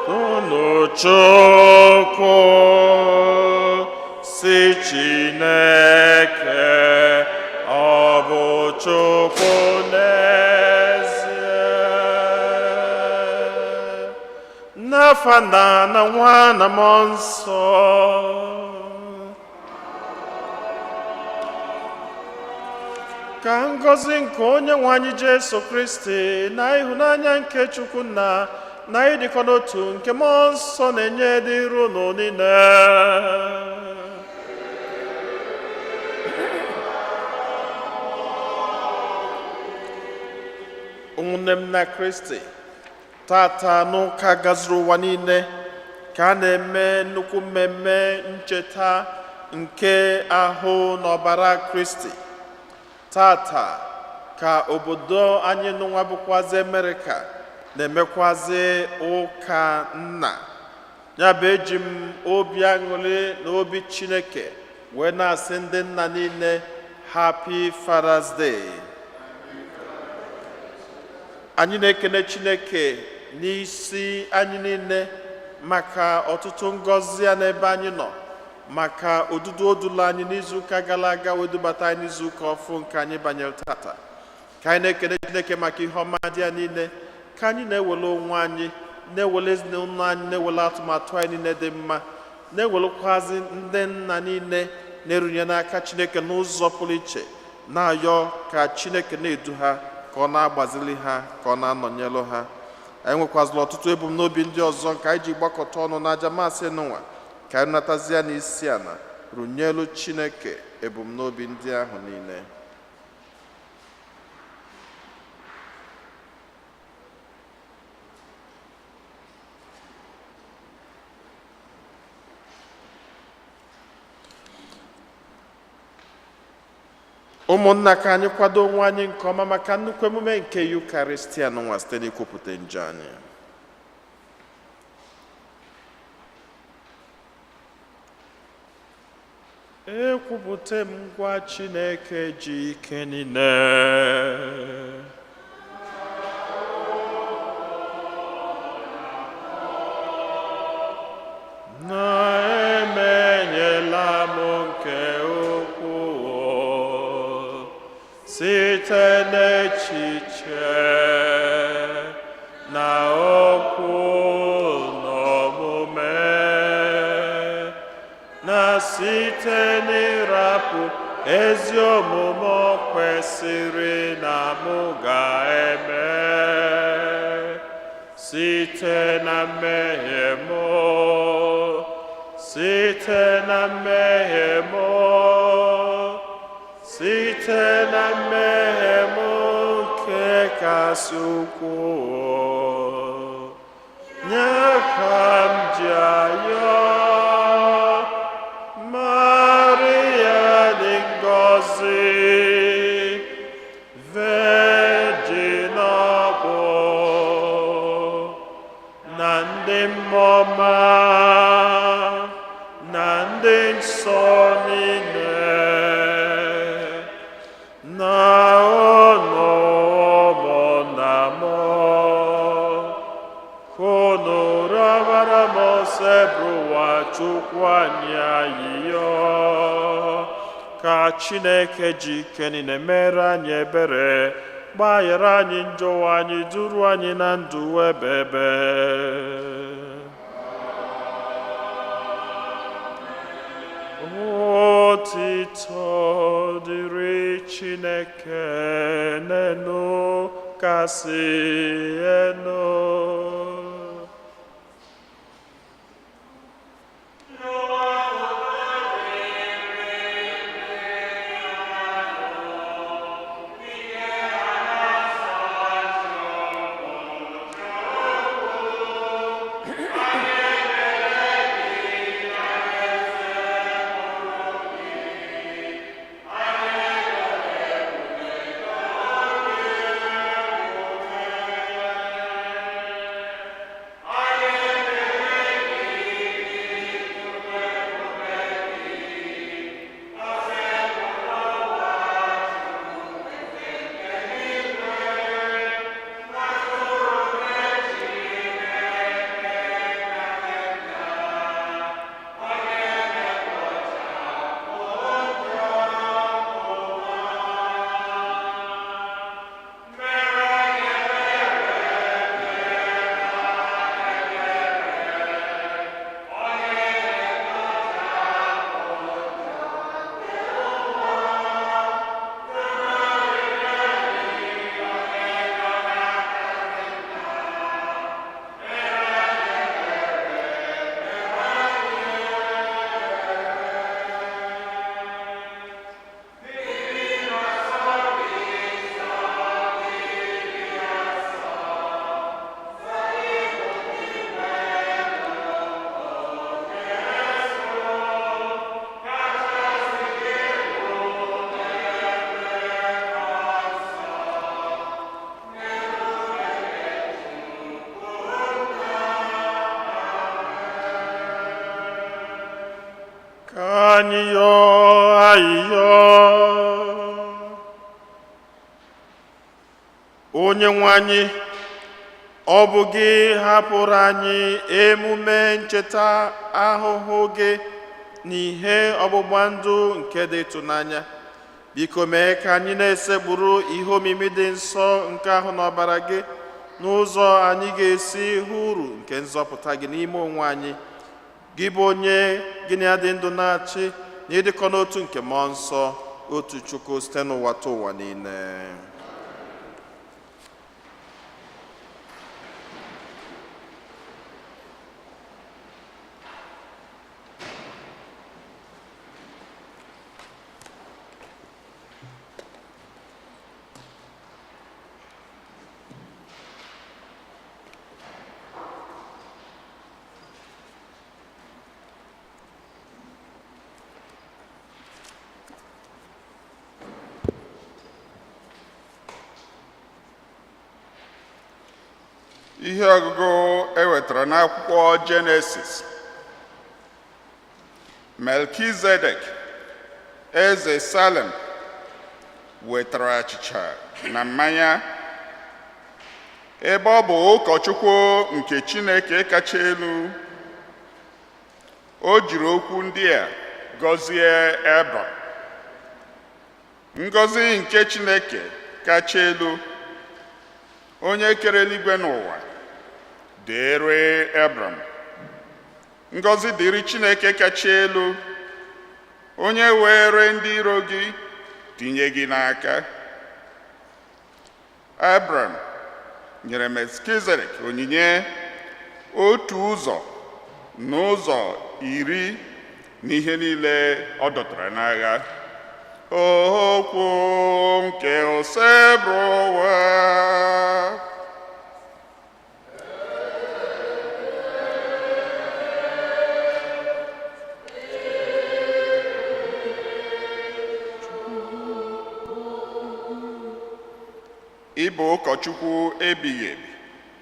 Unu Chukwu si Chineke ọ bụ Chukwu n'ezie. N'afa nna na nwa na mmụọ nsọ. Ka ngọzi nke onye nwe anyị Jesu Kristi na ịhụnanya nke Chukwu nna na ịdịkọ n'otu nke mmụọ nsọ na-enye dịrị unu niile. Ụmụnne m na Kristi, tata n'ụka gazuru ụwa niile ka a na-eme nnukwu mmemme ncheta nke ahụ na ọbara Kristi. Tata ka obodo anyị n'ụwa bụkwazi Amerịka na-emekwazi ụka nna. Ya bụ eji m obi aṅụrị na obi Chineke wee na-asị ndị nna niile Happy Father's Day. Anyị na-ekene Chineke n'isi anyị niile maka ọtụtụ ngọzi ya n'ebe anyị nọ, maka odudu o dulu anyị n'izuụka gara aga wee dubata anyị n'izuụka ọfụ nke anyị banyere tata. Ka anyị na-ekene Chineke maka ihe ọma dị ya niile, ka anyị na-ewele onwe anyị, na-ewele ezinụlọ anyị, na-ewele atụmatụ anyị niile dị mma, na-ewelekwazi ndị nna niile na-erunye n'aka Chineke n'ụzọ pụrụ iche, na-ayọ ka Chineke na-edu ha, ka ọ na-agbazili ha, ka ọ na-anọnyelụ ha. Anyị nwekwazịla ọtụtụ ebumnobi ndị ọzọ nke anyị ji gbakọta ọnụ n'aja maasị n'ụwa, ka anyị natazie n'isi ala runyelu Chineke ebumnobi ndị ahụ niile. Ụmụnna, ka anyị kwado onwe anyị nke ọma maka nnukwu emume nke Yukaristia n'ụwa site n'ikwupụta njọ anyị. Ekwupụta m ngwa Chineke ji ike niile, na emenyela m nke ukwuu site n'echiche na okwu na omume, na site n'ịrapụ ezi omume o kwesịrị na mụ ga-eme, site na mmehie m, site na mmehie m, site na mmehie m nke kasị ukwuu, nye ka m ji ayọ Maria dị ngọzi, Virgin ọgbọ, na ndị mmụọ ọma na ndị nsọ niile, na unu ụmụnna m, unu rịọbara m Osebụrụwa Chukwu anyị ayịyọ, ka Chineke ji ike niile mere anyị ebere, gbaghara anyị njọ anyị, duru anyị na ndụ ebebe. Otito dịrị Chineke n'enu kasị enu. Ka anyị yọọ ayịyọ. Onye nwe anyị, ọ bụ gị hapụrụ anyị emume ncheta ahụhụ gị na ihe ọgbụgba ndụ nke dị ịtụnanya. Biko mee ka anyị na-esekpuru ihe omimi dị nsọ nke ahụ n'ọbara gị, n'ụzọ anyị ga-esi hụ uru nke nzọpụta gị n'ime onwe anyị. Gị bụ onye gị na ya dị ndụ na-achị na ịdịkọ n'otu nke mmụọ nsọ, otu Chukwu, site n'ụwa ta ụwa niile. Ihe ọgụgụ e wetara n'akwụkwọ Jenesis. Melkizedek, eze Salem, wetara achịcha na mmanya. Ebe ọ bụ ụkọchukwu nke Chineke kacha elu, o jiri okwu ndị a gọzie Ebram. Ngọzi nke Chineke kacha elu, onye kere eluigwe n'ụwa, dịrị Ebram. Ngọzi dịrị Chineke kacha elu, onye were ndị iro gị tinye gị n'aka. Ebram nyere Melkizedek onyinye otu ụzọ n'ụzọ 10 n'ihe niile ọ dọtara n'agha. Okwu nke Osebụrụwa. Ịbụ ụkọchukwu ebighị ebi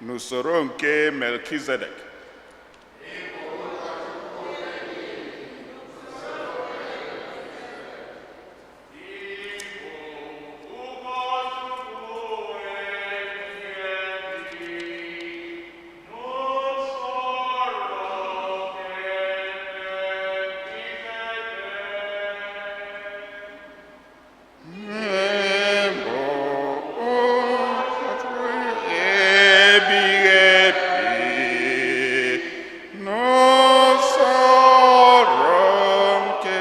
n'usoro nke Melkizedek. Ịbụ ụkọchukwu ebighị ebi n'usoro nke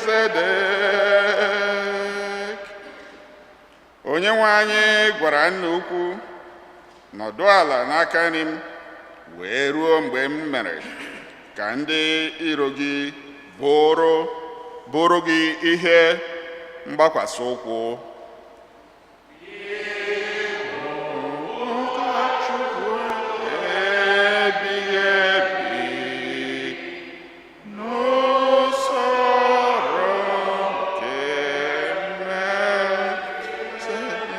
Melkizedek. Onye nwe anyị gwara nna ukwu, nọdụ ala n'aka nri m wee ruo mgbe m mere ka ndị iro gị bụrụ gị ihe mgbakwasị ụkwụ. Ebighị ebi n'usoro nke Melkizedek.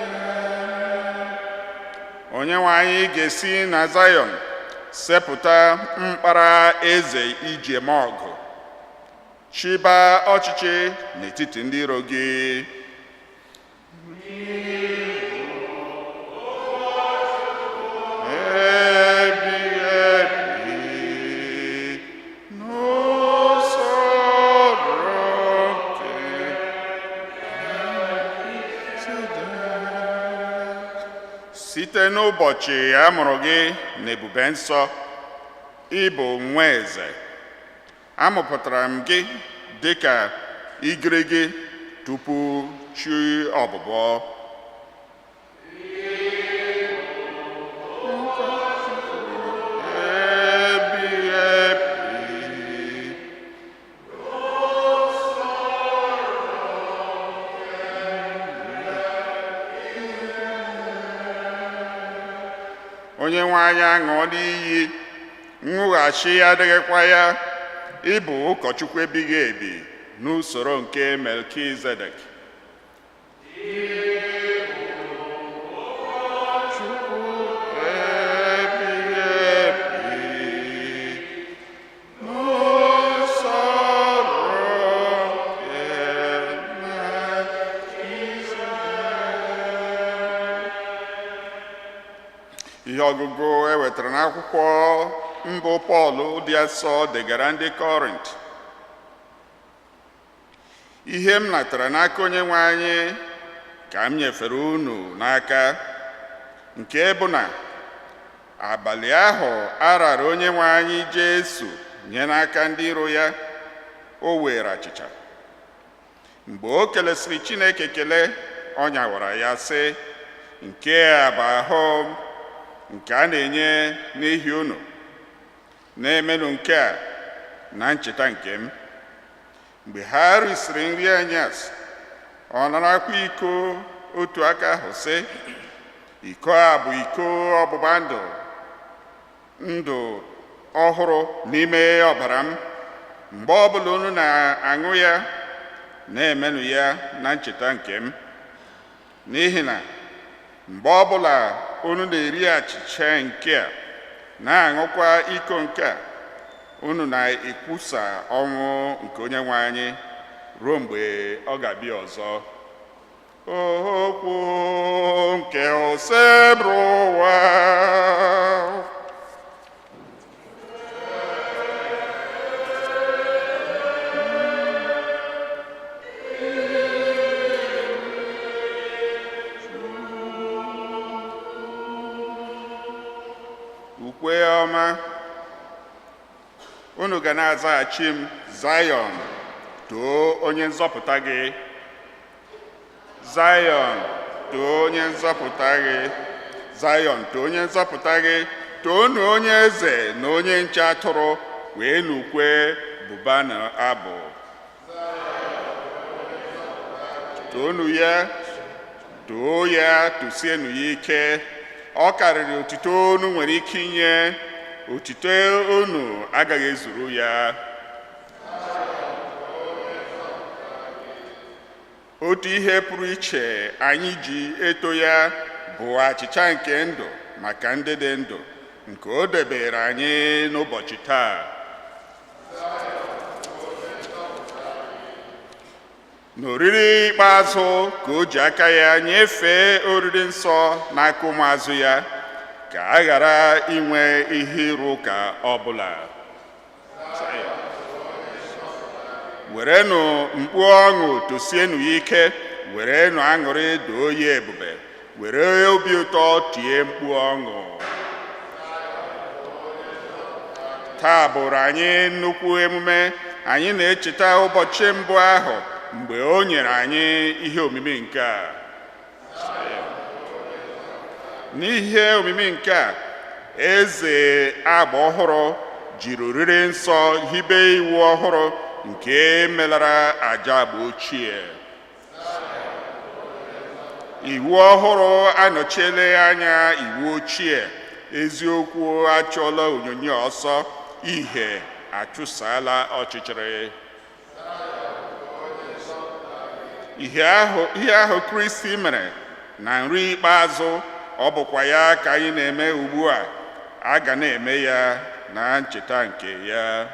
Onye nwe anyị ga-esi na Zayọn sepụta mkpara eze iji eme ọgụ, chịba ọchịchị n'etiti ndị iro gị. Ebighị ebi n'usoro nke Melkizedek. Site n'ụbọchị a mụrụ gị n'ebube nsọ, ị bụ nwa eze. Amụpụtara m gị dịka igirigi tupu chi ọbụbọ. Ebighị ebi. Onye nwe anyị aṅụọla iyi, mwughachi adịghịkwa ya. Ịbụ ụkọchukwu ebighị ebi n'usoro nke Melkizedek. Ebighị ebi n'usoro nke Melkizedek. Ihe ọgụgụ e wetara n'akwụkwọ mbụ Pọl dị asọ degara ndị Kọrint. Ihe m natara n'aka onye nwe anyị ka m nyefere unu n'aka, nke bụ na abalị ahụ a rara onye nwe anyị Jesu nye n'aka ndị iro ya, o were achịcha. Mgbe o kelesịrị Chineke kelee, ọ nyawara ya sị, nke a bụ ahụ m nke a na-enye n'ihi unu, na-emenụ nke a na ncheta nke m. Mgbe ha risịrị nri anyasị, ọ narakwa iko otu aka ahụ sị, iko a bụ iko ọgbụgba ndụ ndụ ọhụrụ n'ime ọbara m. Mgbe ọbụla unu na-aṅụ ya, na-emenụ ya na ncheta nke m. N'ihi na mgbe ọbụla unu na-eri achịcha nke a na-aṅụkwa iko nke a, unu na-ekwusa ọnwụ nke Onyenwe anyị ruo mgbe ọ ga-abịa ọzọ. Okwu nke Osebụrụwa. Ukwe ọma unu ga na-azaghachi m: Zion, too onye nzọpụta gị. Zion, too onye nzọpụta gị. Zion, too onye nzọpụta gị. Toonu onye eze na onye nche atụrụ, wee n'ukwe bụba na abụ. Toonu ya, too ya, tụsienụ ya ike. Ọ karịrị otito unu nwere ike inye. Otito unu agaghị ezuru ya. Otu ihe pụrụ iche anyị ji eto ya bụ achịcha nke ndụ maka ndị dị ndụ, nke o debere anyị n'ụbọchị taa. N'oriri ikpeazụ ka o ji aka ya nyefee oriri nsọ n'aka ụmụazụ ya, ka a ghara inwe ihe ịrụ ụka ọbụla. Werenụ mkpu ọṅụ tosienụ ya ike, werenụ aṅụrị doo ya ebube, were obi ụtọ tie mkpu ọṅụ. Taa bụrụ anyị nnukwu emume. Anyị na-echeta ụbọchị mbụ ahụ mgbe o nyere anyị ihe omimi nke a. N'ihe omimi nke a, eze agba ọhụrụ jiri oriri nsọ hibe iwu ọhụrụ nke melara aja agba ochie. Iwu ọhụrụ anọchiela anya iwu ochie. Eziokwu achụọla onyonyo ọsọ, ihe achụsala ọchịchịrị. Ihe ahụ Kristi mere na nri ikpeazụ, ọ bụkwa ya ka anyị na-eme ugbu a. A ga na-eme ya na ncheta nke ya.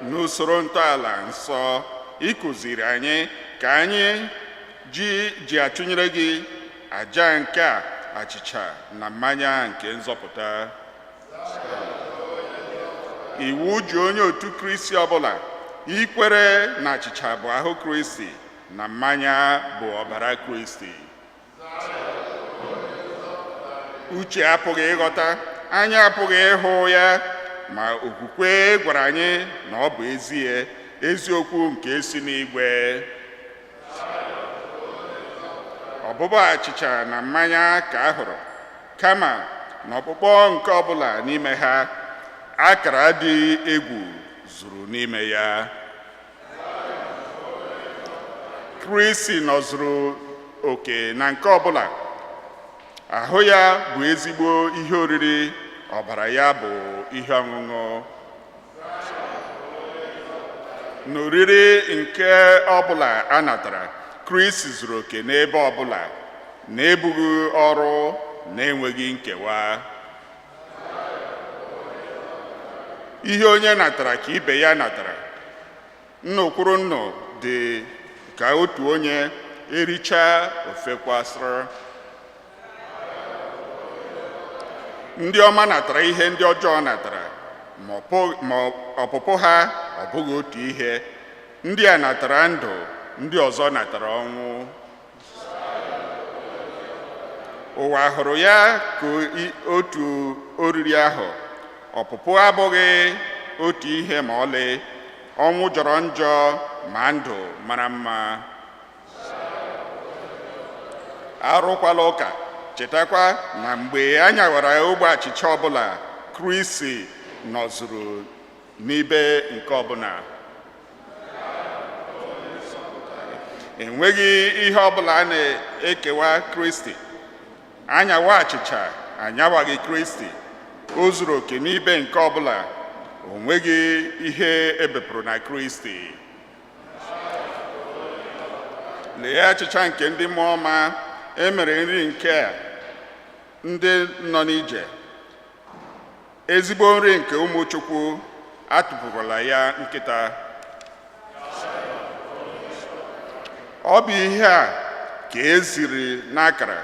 N'usoro ntọala nsọ ịkụziri anyị ka anyị ji achụnyere gị aja nke a, achịcha na mmanya nke nzọpụta. Iwu ji onye otu Kristi ọbụla ikwere na achịcha bụ ahụ Kristi na mmanya bụ ọbara Kristi. Uche apụghị ịghọta, anya apụghị ịhụ ya, ma okwukwe gwara anyị na ọ bụ ezie eziokwu nke si n'igwe. Ọbụbụ achịcha na mmanya ka a hụrụ, kama na ọkpụkpọ nke ọbụla n'ime ha, akara dị egwu zuru n'ime ya. Kristi nọzuru oke na nke ọbụla. Ahụ ya bụ ezigbo ihe oriri, ọbara ya bụ ihe ọṅụṅụ. N'oriri nke ọbụla a natara, Kristi zuru oke n'ebe ọbụla, na-ebughị ọrụ, na-enweghị nkewa. Ihe onye natara ka ibe ya natara. Nnu kwuru nnu dị ka otu onye ericha ofekwasịrị. Ndị ọma natara ihe ndị ọjọọ natara, ma ọpụpụ ha ọ bụghị otu ihe. Ndị a natara ndụ, ndị ọzọ natara ọnwụ. Ụwa hụrụ ya ka otu oriri ahụ. Ọpụpụ abụghị otu ihe ma ọlị. Ọnwụ jọrọ njọ, ma ndụ mara mma. Arụkwala ụka. Chetakwa na mgbe a nyawara ogbe achịcha ọbụla, Kristi nọzuru n'ibe nke ọbụla. Enweghị ihe ọbụla a na-ekewa Kristi. Anyawa achịcha anyawaghị Kristi. O zuru oke n'ibe nke ọbụla. O nweghị ihe ebepụrụ na Kristi. Lee achịcha nke ndị mmụọ ọma. E mere nri nke a ndị nọ n'ije, ezigbo nri nke ụmụ Chukwu, atụpụkwala ya nkịta. Ọ bụ ihe a ka e ziri n'akara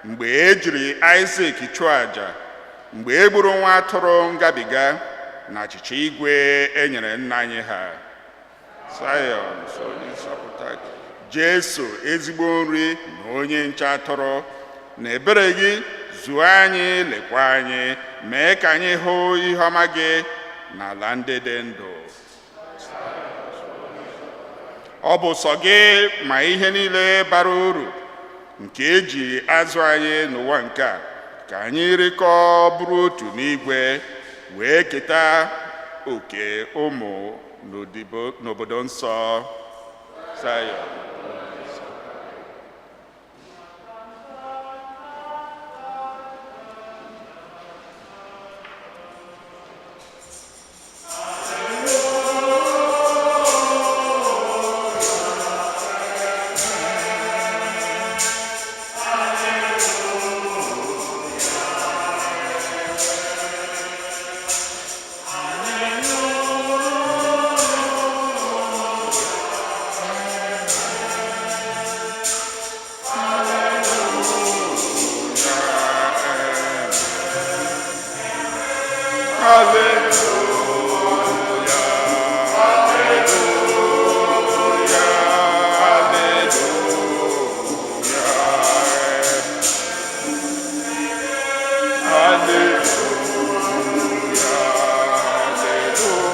mgbe e jiri Isaac chụọ àjà, mgbe e gburu nwa atụrụ ngabiga na achịcha igwe e nyere nna anyị ha. Zion, so onye nzọpụta gị. Jesu, ezigbo nri na onye nche atụrụ, na ebere gị zuo anyị, lekwa anyị, mee ka anyị hụ ihe ọma gị n'ala ndị dị ndụ. Ọ bụ sọ gị ma ihe niile bara uru nke eji azụ anyị n'ụwa nke a, ka anyị rịkọọ bụrụ otu n'igwe wee keta oke ụmụ n'obodo nsọ Zion. Hallelujah, hallelujah, hallelujah. Hallelujah, hallelujah,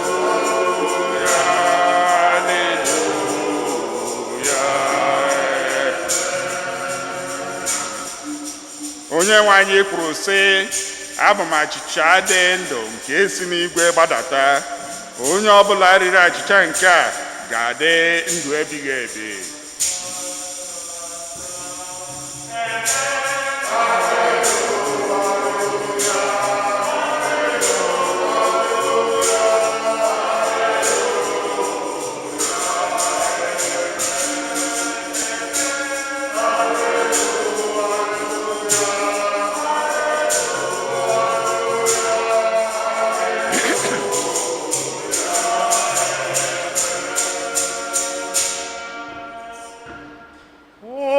hallelujah. Onye nwe anyị kwuru sị, abụ m achịcha dị ndụ nke si n'igwe gbadata. Onye ọbụla riri achịcha nke a ga-adị ndụ ebighị ebi.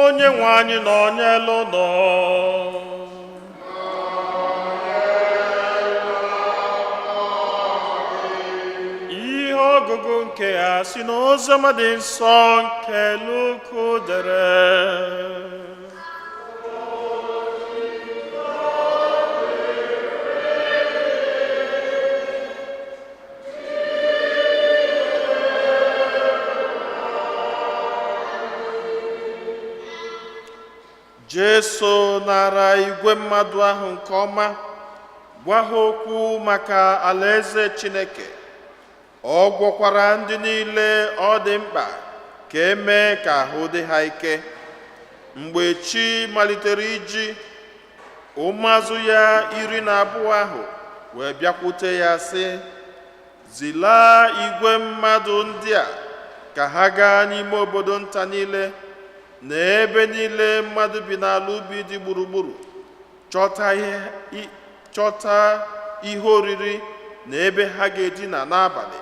Onye nwe anyị nọ n'elu ụlọ. Ihe ọgụgụ nke a si n'Oziọma dị nsọ nke Luku dere. Jesu nara igwe mmadụ ahụ nke ọma, gwa ha okwu maka alaeze Chineke. Ọ gwọkwara ndị niile ọ dị mkpa ka e mee ka ahụ dị ha ike. Mgbe chi malitere iji, ụmụazụ ya 12 ahụ wee bịakwute ya sị, zilaa igwe mmadụ ndị a ka ha gaa n'ime obodo nta niile na ebe niile mmadụ bi n'ala ubi dị gburugburu, chọta ihe oriri na ebe ha ga-edina n'abalị,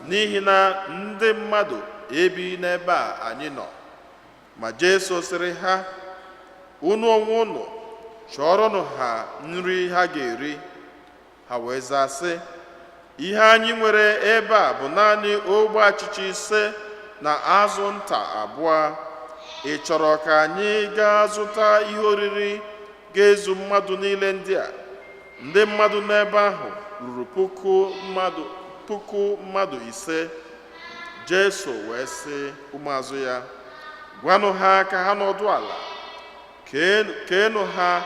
n'ihi na ndị mmadụ ebighị n'ebe a anyị nọ. Ma Jesu sịrị ha, unu onwe unu chọọrọnụ ha nri ha ga-eri. Ha wee zaa sị, ihe anyị nwere ebe a bụ naanị ogbe achịcha 5 na azụ nta 2. Ị chọrọ ka anyị gaa zụta ihe oriri ga-ezu mmadụ niile ndị a? Ndị mmadụ n'ebe ahụ ruru puku mmadụ 5. Jesu wee sị ụmụazụ ya, gwanụ ha ka ha nọdụ ala, keenụ ha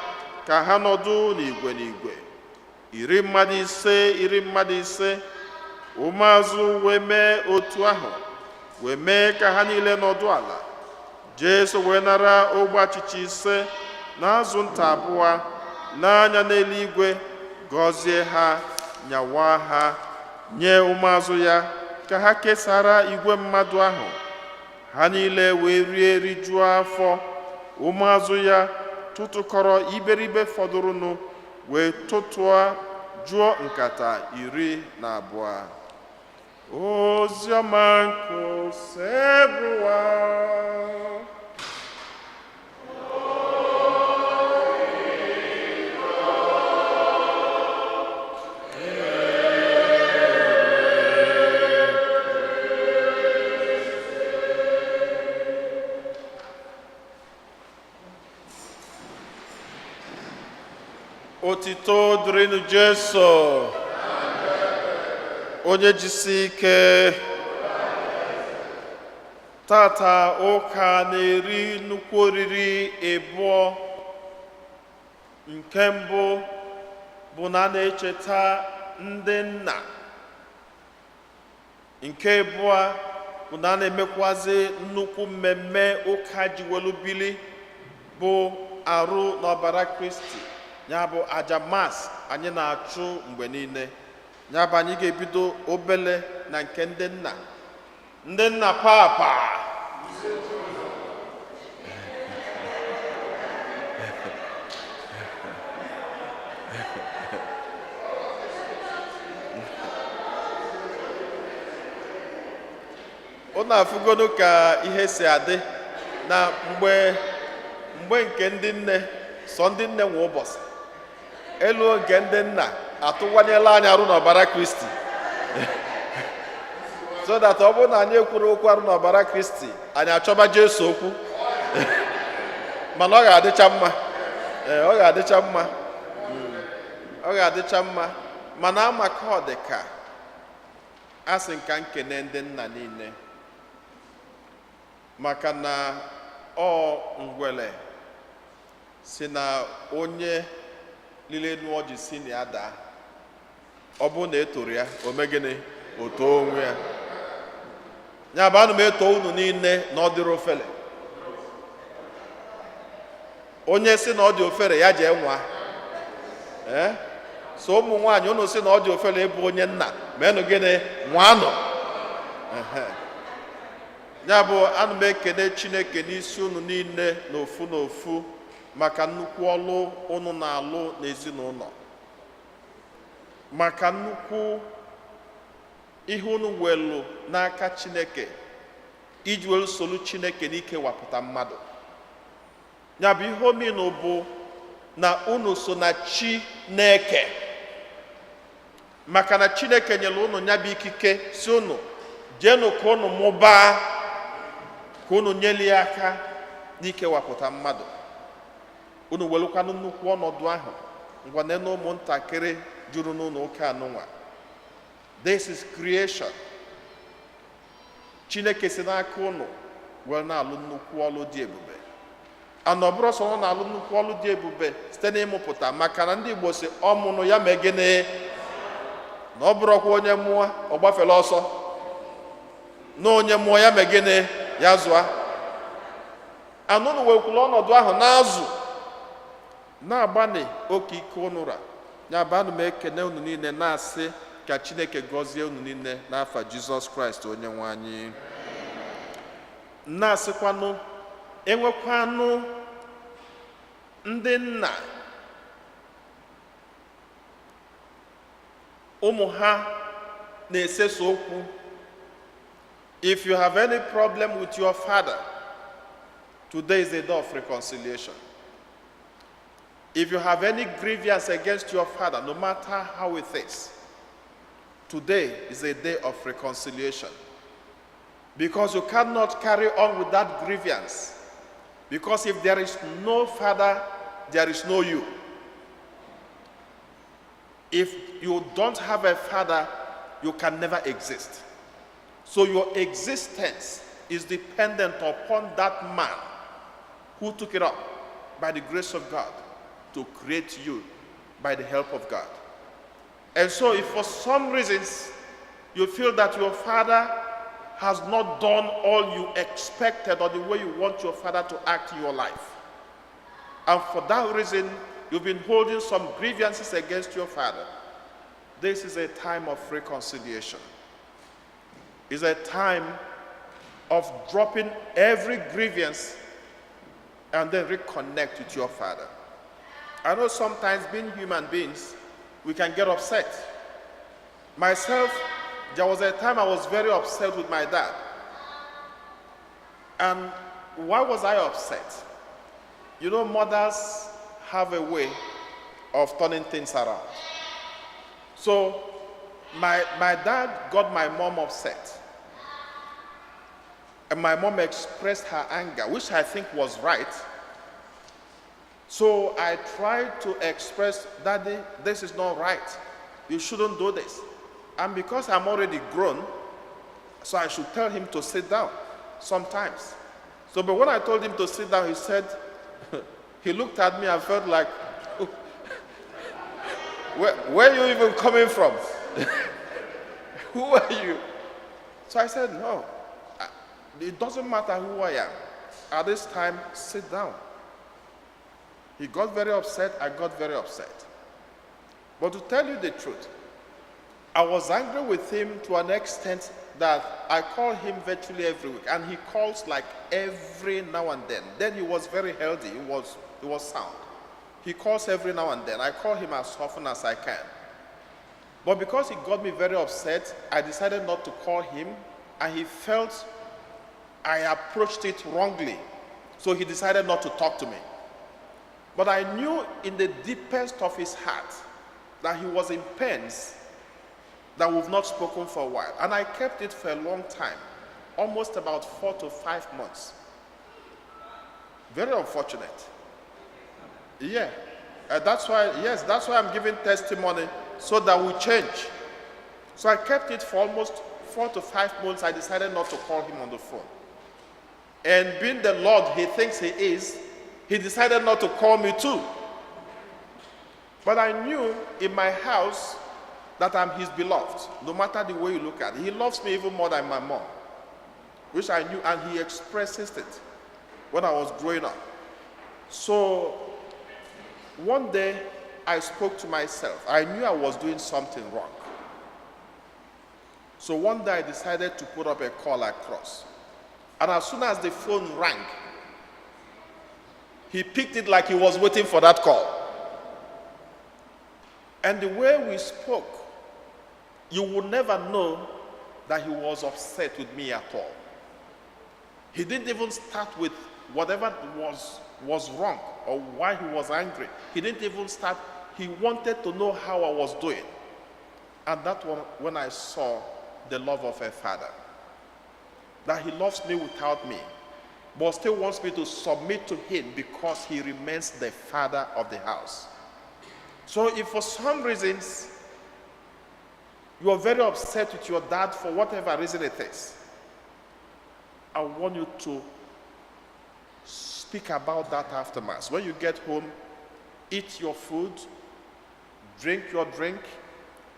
ka ha nọdụ n'igwe n'igwe, iri mmadụ 5, iri mmadụ 5. Ụmụazụ wee mee otu ahụ, wee mee ka ha niile nọdụ ala. Jesu wee nara ogbe achịcha 5 na azụ nta 2, lee anya n'eluigwe, gọzie ha, nyawa ha, nye ụmụazụ ya ka ha kesara igwe mmadụ ahụ. Ha niile wee rie rijuo afọ. Ụmụazụ ya tụtụkọrọ iberibe fọdụrụnụ wee tụtụọ juo nkata 12. Oziọma nke Osebụrụwa. Otito dịrịnụ Jesu. Onye jisi ike. Tata ụka na-eri nnukwu oriri ịbụọ. Nke mbụ bụ na a na-echeta ndị nna. Nke abụọ bụ na a na-emekwazi nnukwu mmemme ụka ji welu bili, bụ arụ n'ọbara Kristi, ya bụ aja Mass anyị na-achụ mgbe niile. Ya bụ anyị ga-ebido obele na nke ndị nna. Ndị nna papa, unu afụgonu ka ihe si adị na mgbe nke ndị nne, sọ ndị nne nwe ụbọchị elu, nke ndị nna atụwanyela anyị arụ n'ọbara Kristi, so that ọ bụrụ na anyị ekwuru okwu arụ n'ọbara Kristi, anyị achọba Jesu okwu. Mana ọ ga-adịcha mma. Ee, ọ ga-adịcha mma. Ọ ga-adịcha mma. Mana amaka ọ dị ka a sị nka nkene ndị nna niile, maka na ọ ngwele si na onye lile enu ọjị si na ya daa, ọ bụrụ na e toro ya, o mee gịnị? O too onwe ya. Ya bụ, ana m eto unu niile na ọ dịrị ofele. Onye si na ọ dị ofere, ya jee nwa. Ee, so ụmụ nwaanyị, unu si na ọ dị ofere ịbụ onye nna, menụ gịnị? Nwanụ. Ehe. Ya bụ, ana m ekene Chineke n'isi unu niile n'ofu n'ofu maka nnukwu ọlụ unu na-alụ n'ezinụlọ, maka nnukwu ihe unu welu n'aka Chineke iji welu solu Chineke n'ikewapụta mmadụ. Ya bụ, ihe omenu bụ na unu so na Chineke, maka na Chineke nyere unu ya bụ ikike, si unu jeenụ ka unu mụbaa, ka unu nyeli ya aka n'ikewapụta mmadụ. Unu welụkwanụ nnukwu ọnọdụ ahụ. Ngwa, nene ụmụntakịrị juru n'ụlọ ụka anụnwa. This is creation. Chineke si n'aka unu wee na-alụ nnukwu ọlụ dị ebube. Ana ọ bụrụ sọ ọ na-alụ nnukwu ọlụ dị ebube site n'ịmụpụta, maka na ndị Igbo si ọmụnụ ya mee gịnị? Na ọ bụrụkwa onye mụọ ọ gbafere ọsọ, na onye mụọ ya mee gịnị? Ya zụa. Anụnụ wekwuru ọnọdụ ahụ na-azụ, na-agbanị oke ike unu ra. Ya bụ, ana m ekene unu niile, na-asị ka Chineke gọzie unu niile n'afa Jizọs Kraịst onye nwe anyị. Na-asịkwanụ, enwekwanụ ndị nna ụmụ ha na-eseso okwu, if you have any problem with your father, today is the day of reconciliation. If you have any grievance against your father, no matter how it is, today is a day of reconciliation, because you cannot carry on with that grievance, because if there is no father, there is no you. If you don't have a father, you can never exist. So your existence is dependent upon that man who took it up by the grace of God to create you by the help of God. And so if for some reasons you feel that your father has not done all you expected or the way you want your father to act in your life, and for that reason you've been holding some grievances against your father, this is a time of reconciliation. It's a time of dropping every grievance and And then reconnect with your father. I know sometimes, being human beings, we can get upset. Myself, there was a time I was very upset with my dad. And why was I upset? Mothers have a way of turning things around. So, my dad got my mom upset. And my mom expressed her anger, which I think was right. So I tried to express, "Daddy, this is not right. You shouldn't do this." And because I'm already grown, so I should tell him to sit down sometimes. So, but when I told him to sit down, he said, he looked at me and felt like, "Where are you even coming from? Who are you?" So I said, "No, it doesn't matter who I am. At this time, sit down." He got very upset. I got very upset. But to tell you the truth, I was angry with him to an extent that I call him virtually every week, and he calls like every now and then. Then he was very healthy, he was sound. He calls every now and then. I call him as often as I can. But because he got me very upset, I decided not to call him, and he felt I approached it wrongly. So he decided not to talk to me. But I knew in the deepest of his heart that he was in pains that we've not spoken for a while. And I kept it for a long time, almost about 4 to 5 months. Very unfortunate. Yeah. That's why, yes, that's why I'm giving testimony, so that we change. So I kept it for almost 4 to 5 months. I decided not to call him on the phone. And being the Lord he thinks he is, he decided not to call me too. But I knew in my house that I'm his beloved, no matter the way you look at it. He loves me even more than my mom, which I knew, and he expresses it when I was growing up. So one day I spoke to myself. I knew I was doing something wrong. So one day I decided to put up a call across. And as soon as the phone rang, he picked it like he was waiting for that call. And the way we spoke, you would never know that he was upset with me at all. He didn't even start with whatever was wrong or why he was angry. He didn't even start. He wanted to know how I was doing. And that one, when I saw the love of a father, that he loves me without me, but still wants me to submit to him because he remains the father of the house. So if for some reasons you are very upset with your dad for whatever reason it is, I want you to speak about that after Mass. When you get home, eat your food, drink your drink,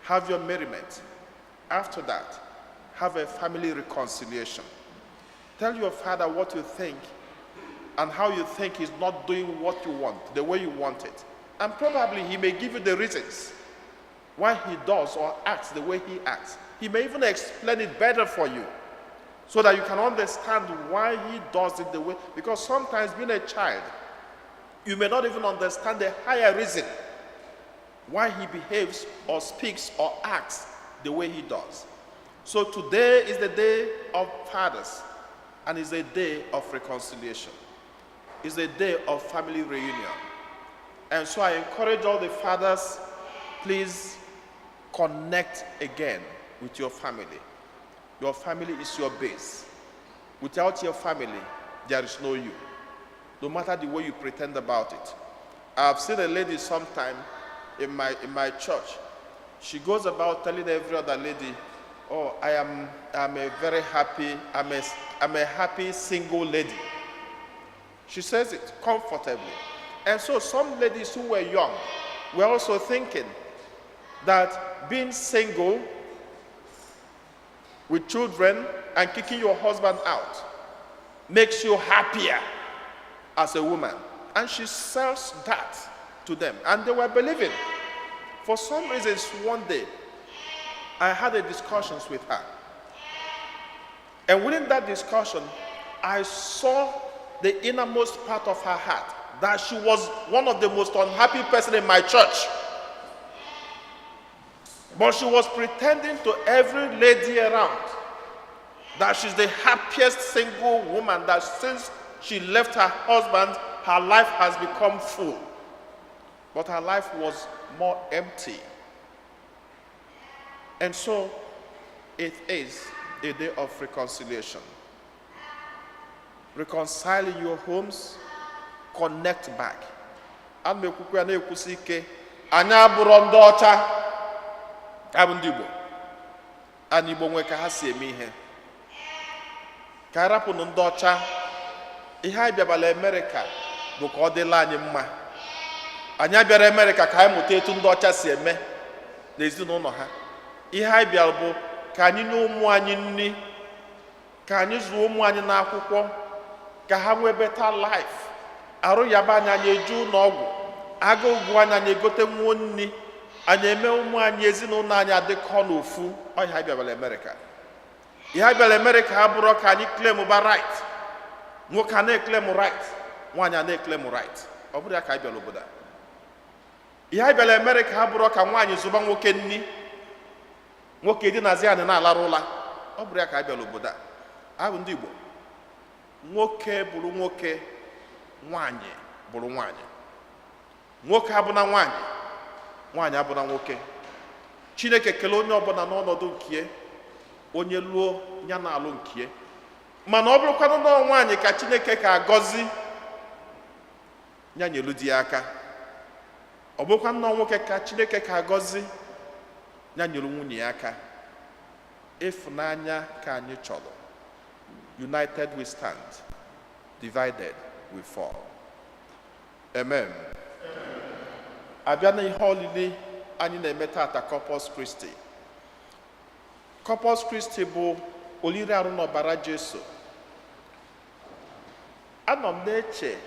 have your merriment. After that, have a family reconciliation. Tell your father what you think and how you think he's not doing what you want, the way you want it. And probably he may give you the reasons why he does or acts the way he acts. He may even explain it better for you so that you can understand why he does it the way. Because sometimes, being a child, you may not even understand the higher reason why he behaves or speaks or acts the way he does. So today is the day of fathers and is a day of reconciliation. It's a day of family reunion. And so I encourage all the fathers, please connect again with your family. Your family is your base. Without your family, there is no you. No matter the way you pretend about it. I've seen a lady sometime in my church. She goes about telling every other lady, "Oh, I'm a very happy, I'm a happy single lady." She says it comfortably. And so some ladies who were young were also thinking that being single with children and kicking your husband out makes you happier as a woman. And she sells that to them. And they were believing. For some reasons, one day, I had a discussions with her. And within that discussion, I saw the innermost part of her heart that she was one of the most unhappy person in my church. But she was pretending to every lady around that she's the happiest single woman, that since she left her husband, her life has become full. But her life was more empty. And so it is a day of reconciliation. Reconcile in your homes, connect back. Ana m ekwukwa ya, na-ekwusi ike, anyị abụrọ ndị ọcha, abụ ndị Igbo. Anyị Igbo nwe ka ha si eme ihe. Ka anyị rapụnụ ndị ọcha. Ihe anyị bịabala Amerịka bụ ka ọ dịla anyị mma. Anyị abịara Amerịka ka anyị mụta etu ndị ọcha si eme n'ezinụlọ ha. Ihe anyị bịara bụ ka anyị nye ụmụ anyị nri, ka anyị zụọ ụmụ anyị n'akwụkwọ, ka ha nwee better life. Arụ yaba anyị, anyị eje ụlọ ọgwụ. Agụụ gụọ anyị, anyị egote nwuo nri. Anyị eme ụmụ anyị, ezinụlọ anyị adịkọ n'ofu. Ọ ihe anyị bịabara Amerịka. Ihe anyị bịara Amerịka abụrọ ka anyị claim ba right. Nwoke a na-eclaim right, nwaanyị a na-eclaim right. Ọ bụrụ ya ka anyị bịara obodo a. Ihe anyị bịara Amerịka abụrọ ka nwaanyị zụba nwoke nni, nwoke dinazi anyị na-alarụ ụla. Ọ bụrụ ya ka anyị bịara obodo a. Abụ ndị Igbo. Nwoke bụrụ nwoke, nwaanyị bụrụ nwaanyị. Nwoke abụna nwaanyị, nwaanyị abụna nwoke. Chineke kelee onye ọbụla n'ọnọdụ nke onye lụọ ya na-alụ nke. Mana ọ bụrụkwanụ na nwaanyị ka Chineke ka agọzi ya, nyelu di ya aka. Ọ bụrụkwa nnọọ nwoke ka Chineke ka agọzi ya, nyelu nwunye ya aka. Ịfụnanya ka anyị chọrọ. United we stand, divided we fall. Amen. Abịa na ihe olili anyị na-eme tata, Corpus Christi. Corpus Christi bụ oliri arụ n'ọbara Jesu. Anọ m na-eche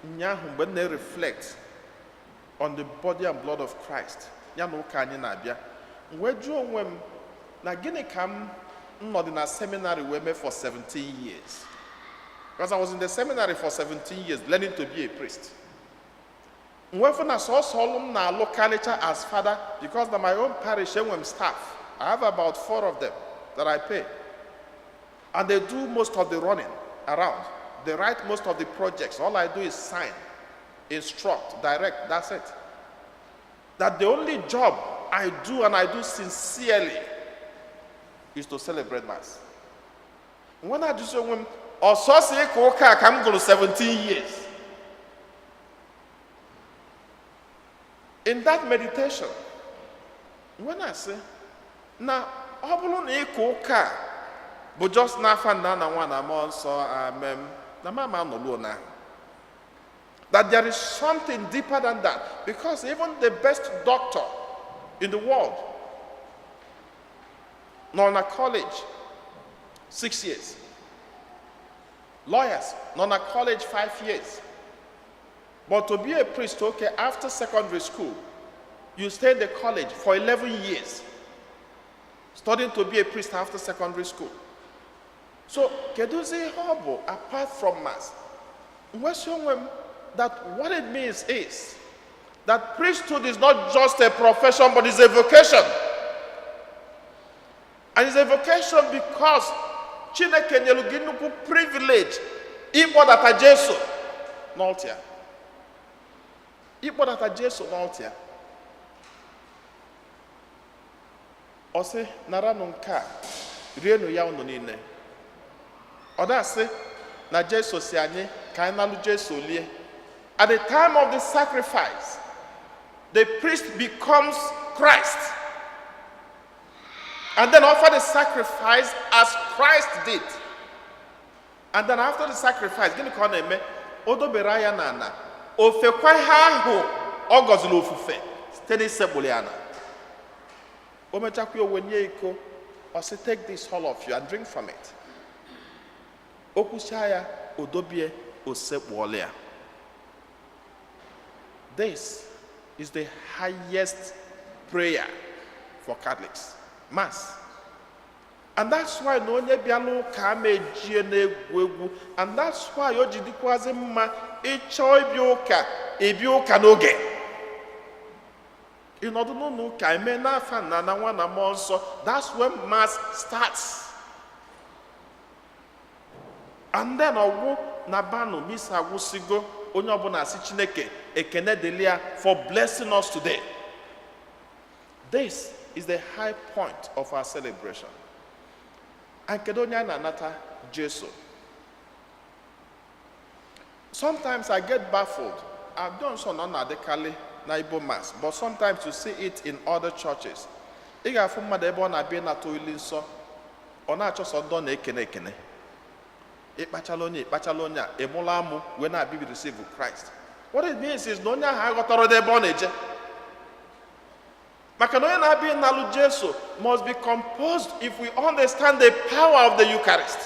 ụnyaahụ mgbe m na-reflect on the body and blood of Christ ya na ụka anyị na-abịa, m wee jụọ onwe m na gịnị ka m nọdị na seminary wee mee for 17 years, because I was in the seminary for 17 years learning to be a priest. M wee fụ na sọsọ ọlụ m na-alụ karịcha as father, because na my own parish enwe m staff. I have about four of them that I pay, and they do most of the running around. They write most of the projects. All I do is sign, instruct, direct. That's it. That the only job I do, and I do sincerely, is to celebrate Mass. When I do so, when ọsọsọ ịka ụka ka m gụrụ 17 years. In that meditation, when I say, na ọ bụrụ na ịka ụka a bụ just n'afa Nna na Nwa na Mmụọ Nsọ, amen, na mama anọluo na that there is something deeper than that, because even the best doctor in the world nọ na college 6 years, lawyers nọ na college 5 years, but to be a priest, okay, after secondary school you stay in the college for 11 years studying to be a priest after secondary school. So kedụzi ihe ọ bụ apart from Mass? Nwesị onwe m that what it means is that priesthood is not just a profession, but it's a vocation. And it's a vocation because Chineke nyelu gị nnukwu privilege ịkpọdata Jesu n'altar, ịkpọdata Jesu n'altar. Ọ sị, "Naranụ nke a, rienụ ya unu niile." Ọ dasị na Jesu si anyị ka anyị nalụ Jesu lie. At the time of the sacrifice, the priest becomes Christ and then offer the sacrifice as Christ did. And then after the sacrifice, gịnị ka ọ na-eme? O dobere ya n'ala, o fekwa ihe ahụ ọ gọziri ofufe site n'isekpụrụ ya na o mechakwa, o wenye iko, ọ sị, "Take this, all of you, and drink from it." O kwuchaa ya, o dobie, o sekpụọla ya. This is the highest prayer for Catholics, Mass. And that's why na onye bịala ụka ama ejie na-egwu egwu. And that's why o ji dịkwazị mma ịchọọ ịbịa ụka, ịbịa ụka n'oge. Ịnọdụ n'ụlọ ụka eme n'afa Nna na Nwa na Mmụọ Nsọ, that's when Mass starts. And then ọgwụ na banụ misa agwụsịgo, onye ọbụla asị, "Chineke, ekene dịrị ya for blessing us today." This is the high point of our celebration. And kedu onye a na-anata? Jesu. Sometimes I get baffled. I've done so, na na-adịkarị na Igbo Mass, but sometimes you see it in other churches. Ị ga-afụ mmadụ ebe ọ na-abịa ịnata olili nsọ, ọ na-achọ sọ ndị ọ na-ekene ekene. Ịkpachala onye, ịkpachala onye a, ịmụla amụ wee na-abịa receive Christ. What it means is na onye ahụ aghọtara ebe ọ na-eje, maka na onye na-abịa ịnalụ Jesu must be composed. If we understand the power of the Eucharist,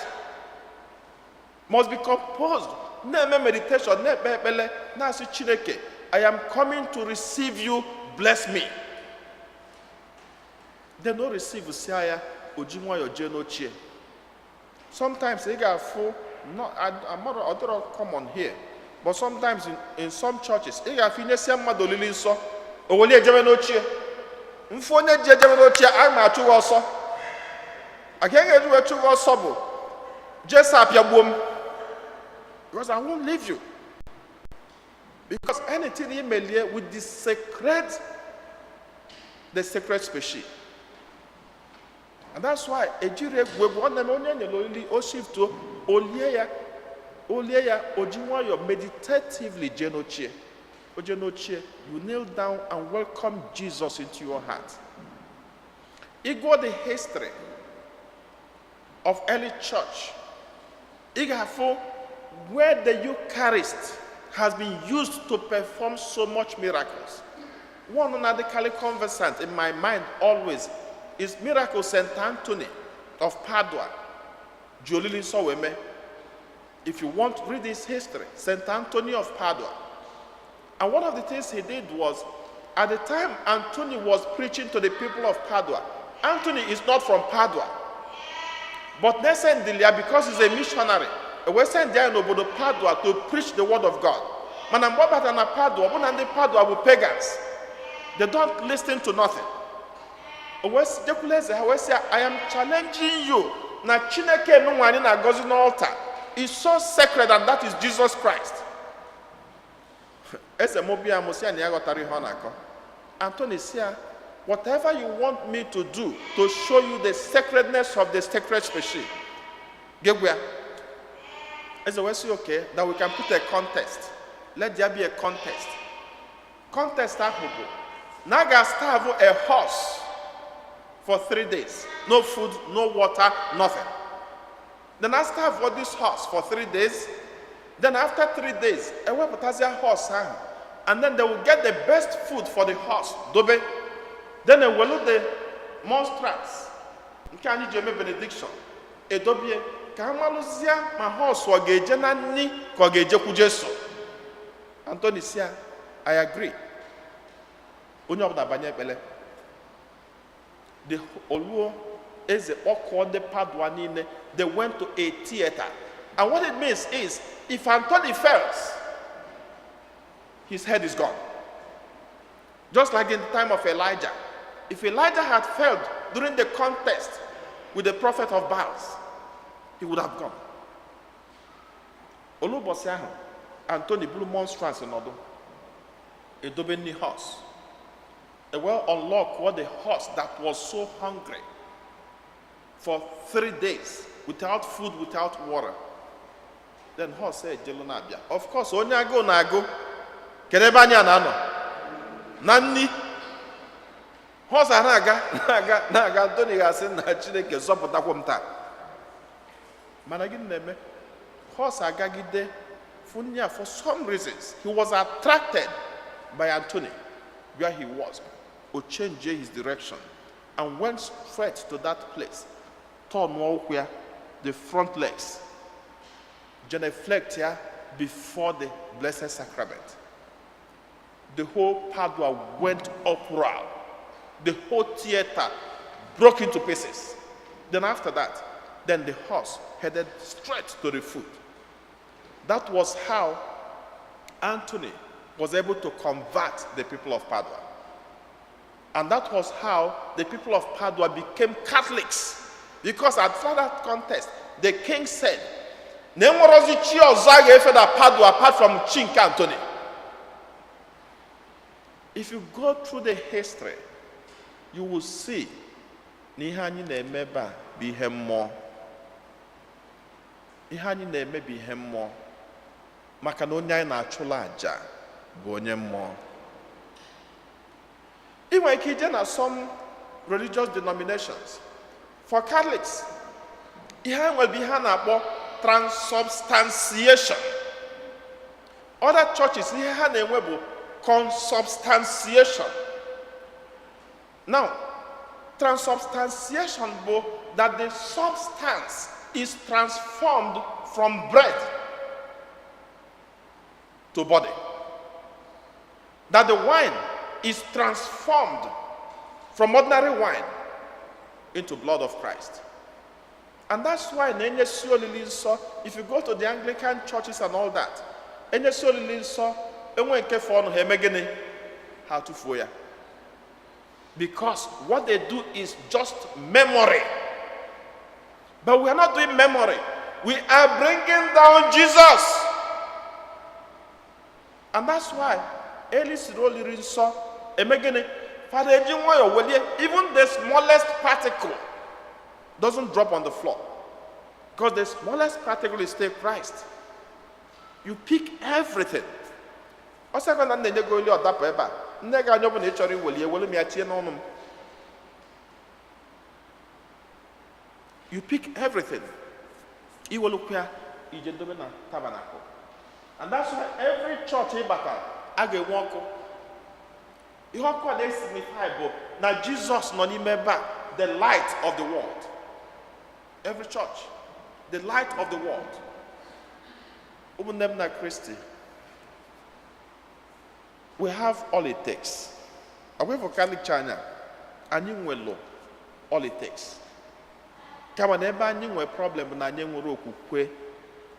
must be composed, na-eme meditation, na-ekpe ekpele, na-asị, "Chineke, I am coming to receive you, bless me." Then o receive sia ya, o ji nwayọọ jee n'ochie. Sometimes ị ga-afụ, no, amarọ, ọ dịrọ common here, but sometimes in some churches, ị ga-afụ inyesia mmadụ olili nsọ, o welie ejebe n'ochie. Mfu onye ji ejebe n'ochie, a ma achụ gị ọsọ. Aka ga eji wee chụ gị ọsọ bụ Jesu apịagbuo m, because I won't leave you, because anything imelie with the sacred species. And that's why ejiri egwu egwu. Ọ na-eme onye nyere olili, o shiftuo, olie ya, olie ya, o ji nwayọọ meditatively jee n'ochie. O jee n'ochie, you kneel down and welcome Jesus into your heart. Ị gụọ the history of early church, ị ga-afụ where the Eucharist has been used to perform so much miracles. One na-adịkarị conversant in my mind always is miracle St. Anthony of Padua ji olili nsọ wee mee. If you want to read his history, St. Anthony of Padua. And one of the things he did was, at the time Anthony was preaching to the people of Padua, Anthony is not from Padua, but they sent ya because he's a missionary. E wee send ya n'obodo Padua to preach the word of God. Mana mgbe ọ batara na Padua, ọ bụ na ndị Padua bụ pagans. They don't listen to nothing. O wee jekwula eze ha wee sị ya, "I am challenging you na Chineke nụnwa anyị na-agọzi n'altar is so sacred, and that is Jesus Christ." Eze mobia mụ sị ya na ya ghọtara ihe ọ na-akọ. Anthony sị ya, "Whatever you want me to do to show you the sacredness of the sacred species." Gegwu ya. Eze wee sị, "Okay, that we can put a contest. Let there be a contest." Contest ahụ bụ na a ga-starve a horse for 3 days. No food, no water, nothing. Then I starve this horse for 3 days. Then after 3 days, ewepụtazie horse ahụ. And then they will get the best food for the horse. Dobe. Then ewelu the monstrance nke anyị ji eme benediction. Edobie ka a malụzie ma horse ọ ga-eje na nni ka ọ ga-ejekwu Jesu. Anthony sị ya, "I agree." Onye ọbụla banye ekpele. The oluo eze kpọkụọ ndị Padua niile. They went to a theater. And what it means is, if Anthony fails, his head is gone. Just like in the time of Elijah. If Elijah had failed during the contest with the prophet of Baals, he would have gone. Olu ụbọchị ahụ, Anthony buru monstrance nọdụ. Edobe nni horse. A well unlock what the horse that was so hungry for 3 days without food, without water. Then horse said, "Jelu na-abịa." Of course, onye agụụ na-agụ, kedu ebe anyị a na-anọ? Na nni. Horse a na-aga, na-aga, na-aga, Anthony ga-asị na Chineke zọpụtakwa m taa. Mana gịnị na-eme? Horse agagide fụ nni a. For some reasons, he was attracted by Anthony where he was. O change his direction and went straight to that place. Turn ụkwụ ya, the front legs, genuflect ya before the Blessed Sacrament. The whole Padua went uproar. The whole theater broke into pieces. Then after that, then the horse headed straight to the food. That was how Antony was able to convert the people of Padua. And that was how the people of Padua became Catholics. Because at that contest, the king said, na enwerozi chi ọzọ a ga-efe na Padua apart from chi nke Antony. If you go through the history, you will see na ihe anyị na-eme ebe a bụ ihe mmụọ. Ihe anyị na-eme bụ ihe mmụọ. Maka na onye anyị na-achụla àjà bụ onye mmụọ. Ị nwere ike ije na some religious denominations. For Catholics, ihe anyị nwere bụ ihe a na-akpọ transubstantiation. Other churches, ihe ha na-enwe bụ consubstantiation. Now, transubstantiation bụ that the substance is transformed from bread to body. That the wine is transformed from ordinary wine into blood of Christ. And that's why na enyesi olili nsọ, if you go to the Anglican churches and all that, enyesi olili nsọ, enwe nke fọ ọnụ ha eme gịnị? Ha tụfuo ya. Because what they do is just memory. But we are not doing memory. We are bringing down Jesus. And that's why elisiri olili nsọ eme gịnị? Fada eji nwayọọ welie, even the smallest particle doesn't drop on the floor. Because the smallest particle is still Christ. You pick everything. Ọ sịkwa na m na-enye gị oli ọdapụ ebe a, nne gị anya ọ bụla ị chọrọ iweli ewelu m ya tinye n'ọnụ m. You pick everything. Iwelukwa ya ije dobe na tabernacle. And that's why every church ị batara a ga-enwe ọkụ. Ihe ọkụ a na-esignify bụ na Jizọs nọ n'ime ebe a, the light of the world. Every church, the light of the world. Ụmụnne m na Kristi, we have all it takes. Away for Catholic China, anyị nwelu all it takes. Kama na ebe anyị nwere problem bụ na anyị nwere okwukwe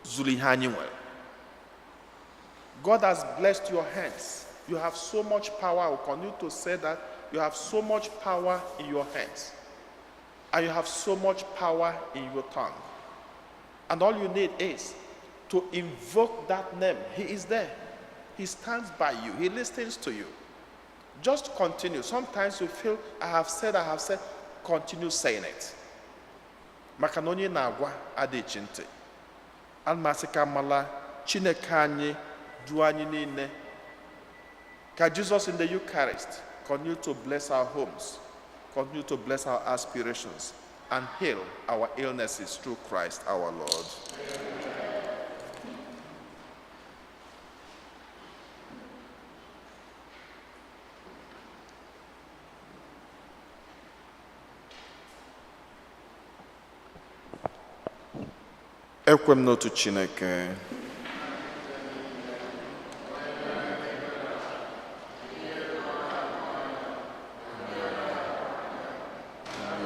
zuru ihe anyị nwere. God has blessed your hands. You have so much power. I will continue to say that. You have so much power in your hands. And you have so much power in your tongue. And all you need is to invoke that name. He is there. He stands by you. He listens to you. Just continue. Sometimes you feel, I have said, I have said. Continue saying it. Maka na onye na-agwa adịghị ntị. Ana m asị ka mala Chineke anyị duo anyị niile. Ka Jesus in the Eucharist continue to bless our homes, continue to bless our aspirations, and heal our illnesses through Christ our Lord. Ekwe m n'otu Chineke,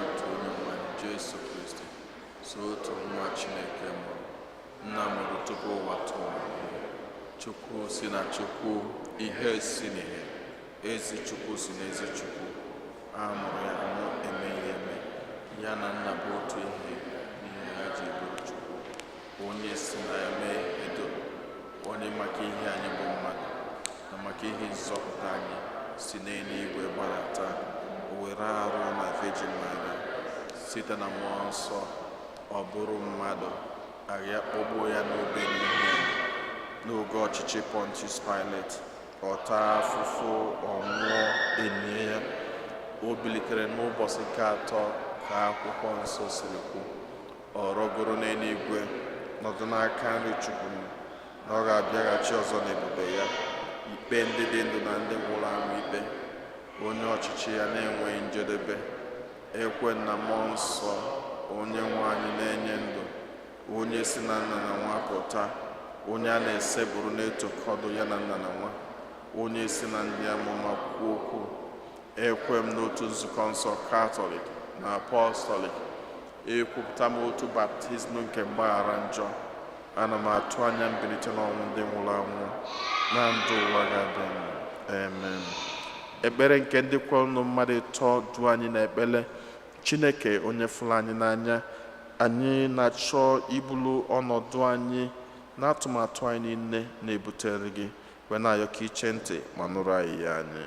Otu onye nwe anyị, Jesu Kristi, so otu nwa Chineke mụrụ, nna mụrụ tupu ụwa tụọ, Chukwu si na Chukwu, ihe si n'ihe, ezi Chukwu si n'ezi Chukwu, a mụrụ ya amụ emeghị eme, ya na nna bụ otu ihe n'ihe ha ji bụrụ Chukwu, onye si na ya mee edo, onye maka ihe anyị bụ mmadụ, na maka ihe nzọpụta anyị si n'eluigwe gbadata, o were arụ na Virgin Maria site na mmụọ nsọ ọ bụrụ mmadụ, agha kpọgbuo ya n'obe n'ihi anyị. N'oge ọchịchị Pontius Pilate, ọ taa afụfụ, ọ nwụọ, enye ya. O bilitere n'ụbọchị nke atọ ka akwụkwọ nsọ siri kwu, ọ rọgoro n'eluigwe, nọdụ n'aka nri Chukwu, na ọ ga-abịaghachi ọzọ n'ebube ya, ikpe ndị dị ndụ na ndị nwụrụ anwụ ikpe, onye ọchịchị ya na-enweghị njedebe. Ekwe na mmụọ nsọ, onye nwe anyị na-enye ndụ, onye si na nna na nwa pụta, onye a na-esebụrụ na-etokọdụ ya na nna na nwa, onye si na ndị amụma kwuo okwu. Ekwe m n'otu nzukọ nsọ Katọlik na Apọstọlik, Ekwupụta m otu baptizim nke mgbaghara njọ. Ana m atụ anya mbilite n'ọnwụ ndị nwụrụ anwụ na ndụ ụwa ga-abịa. Amen. Ekpere nke ndị kwerenụ mmadụ ịtọ du anyị n'ekpere. Chineke onye fụrụ anyị n'anya, anyị na-achọ ibulu ọnọdụ anyị na atụmatụ anyị niile na-ebutere gị, wee na-ayọ ka iche ntị ma nụrụ ayịya anyị.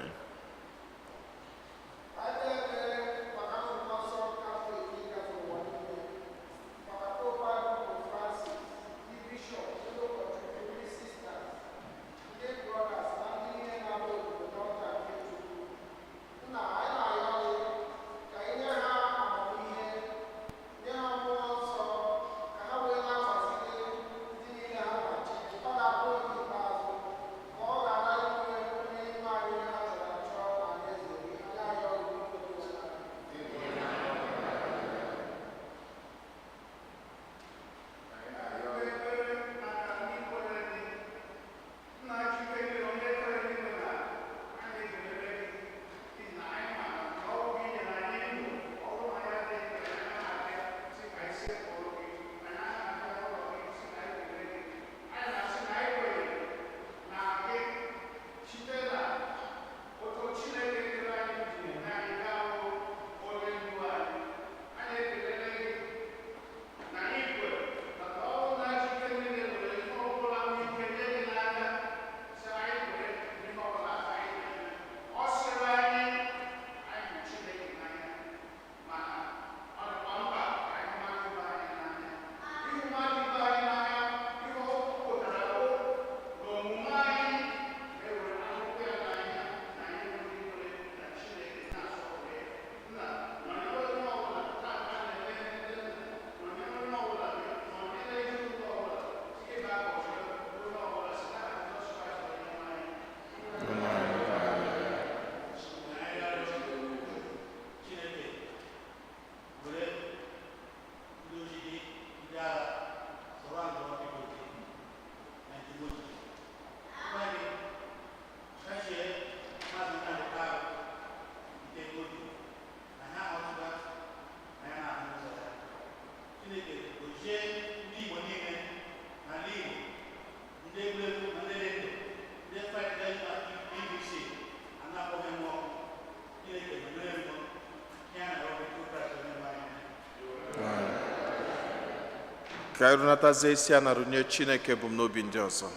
Ka anyị runatazie isi a na-arụnye Chineke ebumnobi ndị ọzọ.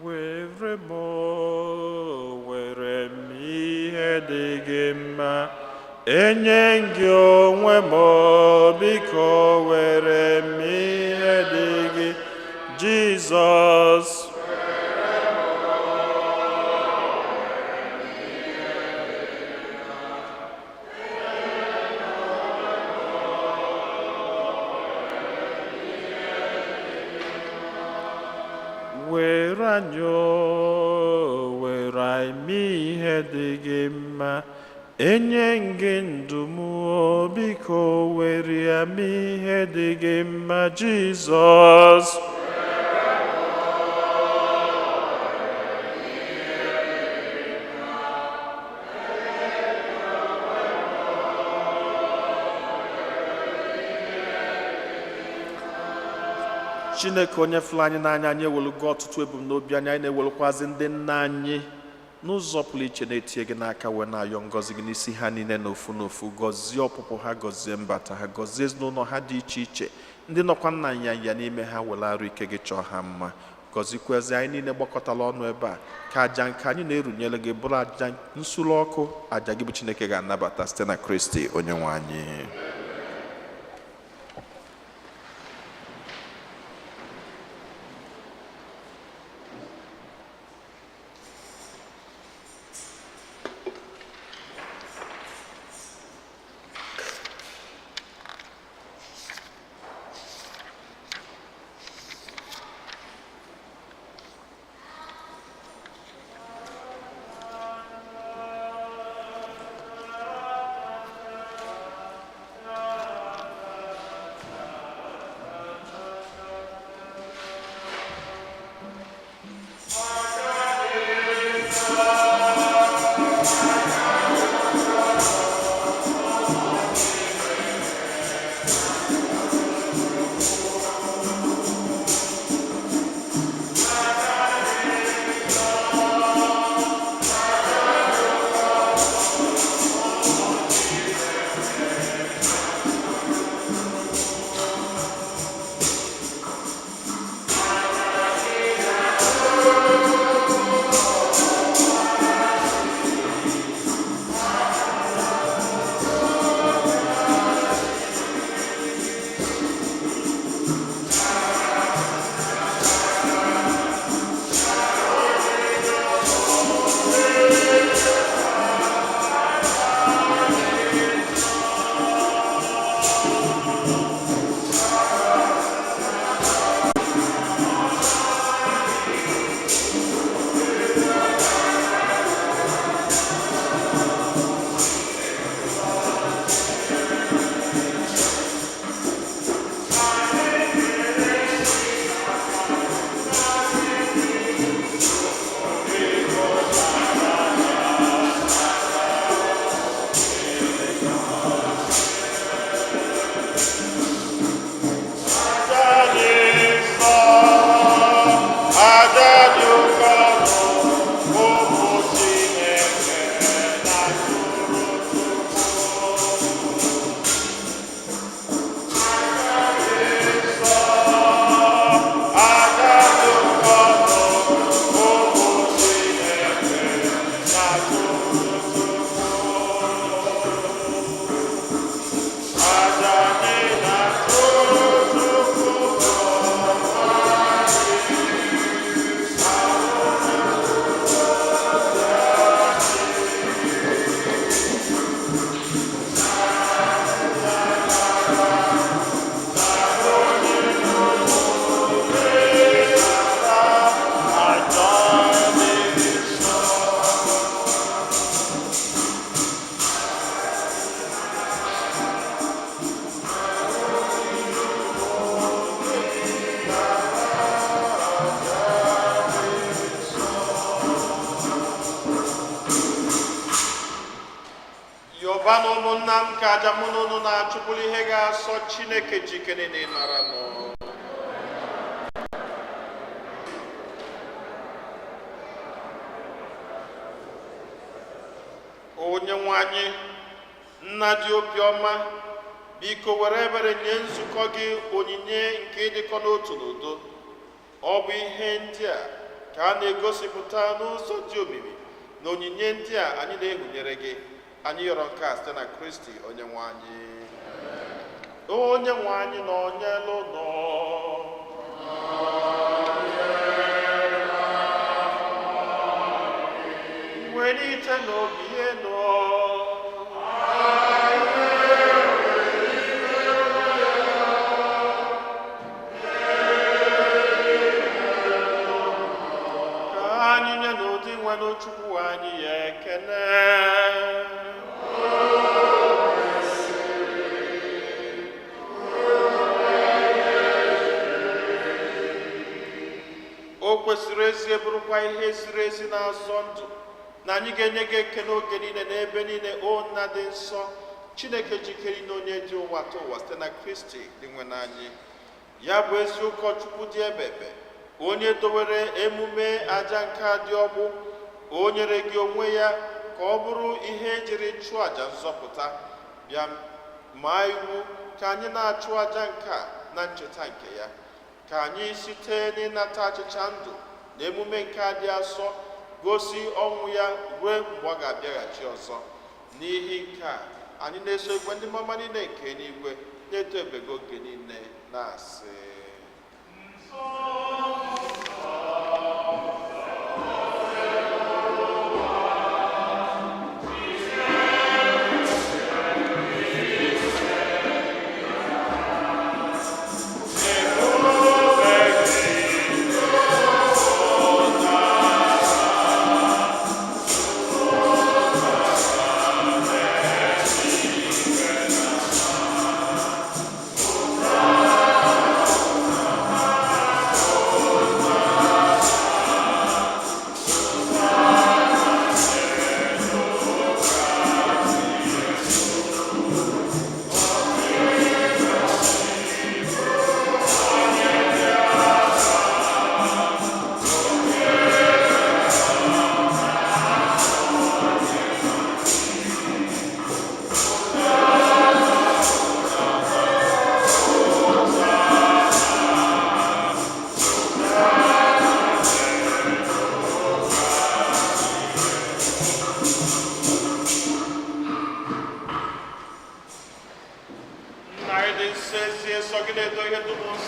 Were m, were m ihe dị gị mma, enye gị onwe m, biko were m ihe dị gị, Jizọs. Were anyị, o, were anyị mee ihe dị gị mma, enye gị ndụ m, o, biko were ya mee ihe dị gị mma, Jizọs. Chineke onye fụrụ anyị n'anya, anyị ewelugo ọtụtụ ebumnobi anyị, anyị na-ewelukwazi ndị nna anyị n'ụzọ pụrụ iche na-etinye gị n'aka, wee na-ayọ ngọzi gị n'isi ha niile n'ofu n'ofu. Gọzie ọpụpụ ha, gọzie mbata ha, gọzie ezinụlọ ha dị iche iche, ndị nọkwa nna nyanya n'ime ha, were arụ ike gị chọọ ha mma. Gọzikwezi anyị niile gbakọtara ọnụ ebe a, ka aja nke anyị na-erunyere gị bụrụ aja nsure ọkụ, aja gị bụ Chineke ga-anabata site na Kristi onye nwe anyị. Yọba na ụmụnna m ka aja mụ na unu na-achụkwuru ihe ga-asọ Chineke jikere na ịnara nụ. Onye nwe anyị, nna dị obiọma, biko were ebere nye nzukọ gị onyinye nke ịdịkọ n'otu n'udo. Ọ bụ ihe ndị a ka a na-egosipụta n'ụzọ dị omimi na onyinye ndị a anyị na-ehunyere gị. Anyị yọrọ nke a site na Kristi onye nwe anyị. Onye nwe anyị na onyelu nọ. Welite n'obi enu. Ka anyị nye n'ụdị nwere Chukwu anyị ya ekele. O kwesịrị ezie bụrụkwa ihe ziri ezi na-azọ ndụ na anyị ga-enye gị ekele oge niile n'ebe niile, o nna dị nsọ, Chineke jikere na onye dị ụwa ta ụwa site na Kristi dị nwe n'anyị. Ya bụ ezi ụkọchukwu dị ebebe, onye dowere emume aja nke a dị ọgbụ, o nyere gị onwe ya ka ọ bụrụ ihe ejiri chụọ aja nzọpụta. Bịa maa iwu ka anyị na-achụ aja nke a na ncheta nke ya, ka anyị site n'ịnata achịcha ndụ na emume nke a dị asọ gosi ọnwụ ya ruo mgbe ọ ga-abịaghachi ọzọ. N'ihi nke a anyị na-eso igwe ndị mama niile nke eluigwe na-eto ebego oge niile na-asị: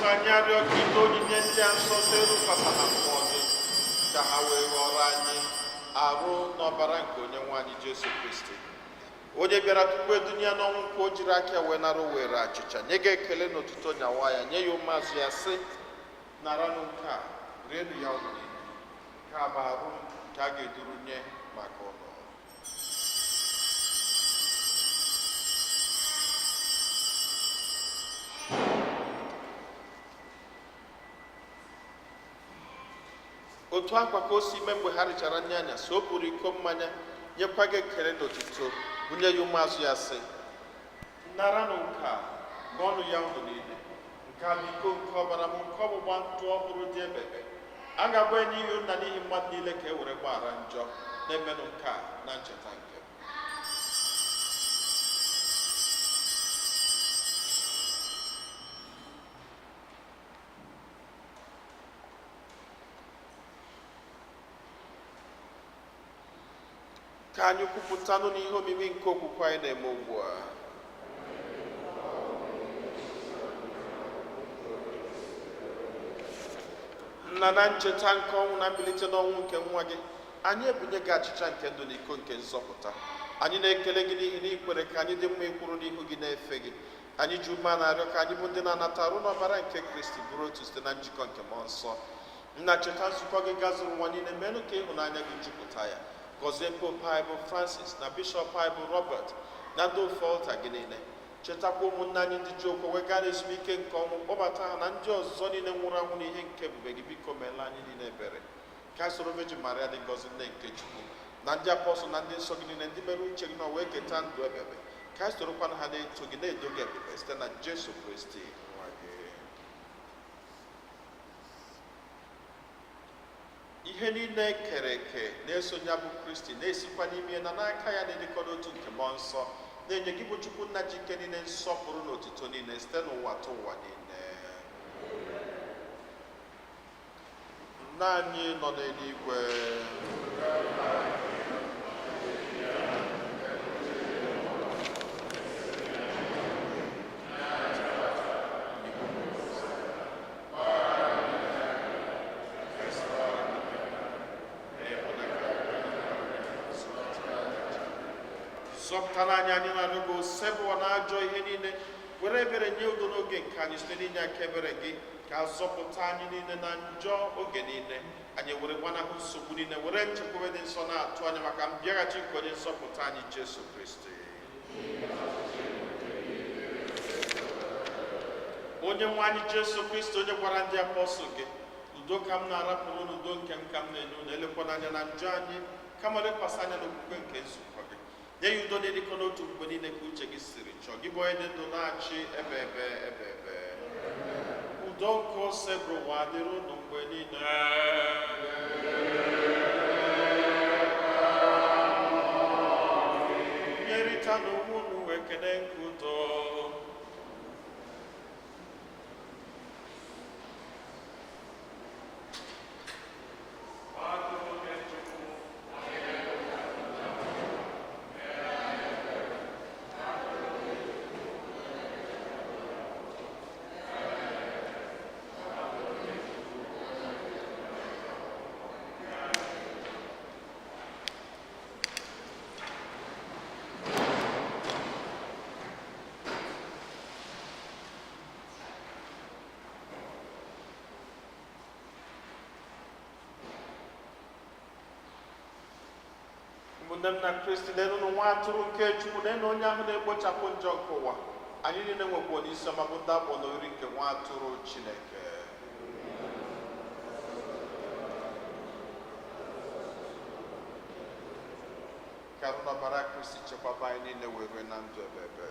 Anyị arịọ ka ide onyinye ndị a nsọ site ịrụkwasa na mmụọ gị, ka ha wee ghọrọ anyị arụ n'ọbara nke onye nwe anyị Jesu Kristi, onye bịara tupu edunye ya n'ọnwụ nke o jiri aka wee nara were achịcha nye gị ekele n'otuto nyawa ya nye ya ụmụazụ ya sị, naranụ nke a, rienụ ya unu niile, nke a bụ arụ m nke a ga-eduru nye maka ụnụ. Otu akwa ka o si mee mgbe ha richara nri anyasị, o buru iko mmanya nyekwa gị ekele n'otuto, bunye ya ụmụazụ ya sị, naranụ nke a, ṅụọnụ ya unu niile, nke a bụ iko nke ọbara m nke ọgbụgba ndụ ọhụrụ dị ebebe, a ga-agba ya n'ihi unu na n'ihi mmadụ niile ka e were gbaghara njọ, na-emenụ nke a na ncheta nke m. Ka anyị kwupụtanụ n'ihe omimi nke okwukwe anyị na-eme ugbu a. Nna, na ncheta nke ọnwụ na mbilite n'ọnwụ nke nwa gị, anyị ebunye gị achịcha nke ndụ na iko nke nzọpụta. Anyị na-ekele gị n'ihi na ị kwere ka anyị dị mma ịkwụrụ n'ihu gị na-efe gị. Anyị ji ume na-arịọ ka anyị bụ ndị na-anata arụ n'ọbara nke Kristi bụrụ otu site na njikọ nke mmụọ nsọ. Nna, cheta nzukọ gị gazuru ụwa niile, menụ ka ịhụnanya gị jupụta ya. Gọzie Pope anyị bụ Francis na Bishọp anyị bụ Robert na ndị ofe ọlta gị niile. Chetakwa ụmụnne anyị ndị ji okwe wee gaa n'ezumike nke ọnwụ, kpọbata ha na ndị ọzọ niile nwụrụ anwụ n'ihe nke ebube gị. Biko meela anyị niile ebere, ka anyị soro Virgin Maria dị ngọzi, nne nke Chukwu, na ndị apọstụl na ndị nsọ gị niile ndị mere uche gị na wee keta ndụ ebebe, ka anyị sorokwana ha na-eto gị na-edo gị ebube site na Jesu Kristi nwa gị. Ihe niile e kere eke na-eso ya bụ Kristi, na-esikwa n'ime na n'aka ya na-edikọ n'otu nke mmụọ nsọ, na-enye gị bụ Chukwu nna ji ike niile nsọpụrụ na otuto niile site n'ụwa tụ ụwa niile. Nna anyị nọ n'eluigwe, zọpụtara anyị, anyị na-arịọ gị, osebụwa na ajọ ihe niile, were ebere nye udo n'oge nke anyị site n'inye aka ebere gị, ka a zọpụta anyị niile na njọ oge niile, anyị were gbanahụ nsogbu niile, were nchekwube dị nsọ na-atụ anya maka mbịaghachi nke onye nzọpụta anyị Jesu Kristi. Onye nwe anyị Jesu Kristi, onye gwara ndị apọstụl gị, udo ka m na-arapụrụ unu, udo nke m ka m na-enye unu, elekwana anya na njọ anyị, kama lekwasị anya n'okwukwe nke nzukọ gị, nye ya udo na-edikọ n'otu mgbe niile ka uche gị siri chọọ, gị bụ onye dị ndụ na-achị ebe ebe ebe ebe. Udo nke Osebụrụwa dịrị unu mgbe niile. Nyerịta n'onwe unu ekele nke udo. Ụmụnne m na Kristi, leenụ nwa atụrụ nke Chukwu, leenụ onye ahụ na-ekpochapụ njọ nke ụwa. Anyị niile nwekwa onyeisi ọma bụ ndị akpọ n'oriri nke nwa atụrụ Chineke. Ka arụ na ọbara Kristi chekwaba anyị niile wee rue na ndụ ebebe.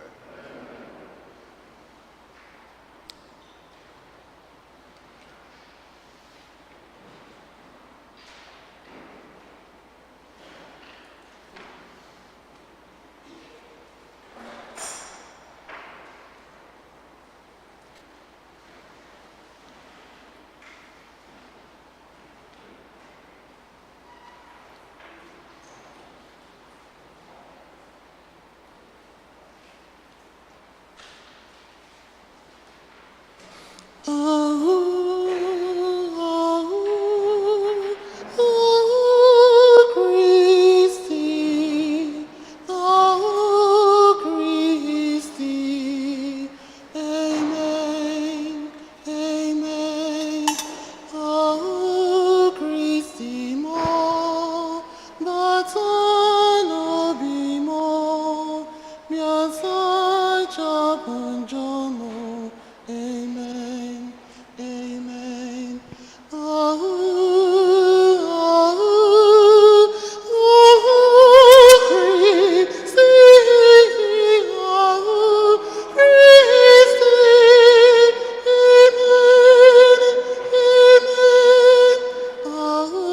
Oh, Bata n'obi m, bịa sachapụ njọ m. Amen, amen. Ahụ, ahụ, ahụ, Kristi, ahụ, Kristi. Amen, amen. Ahụ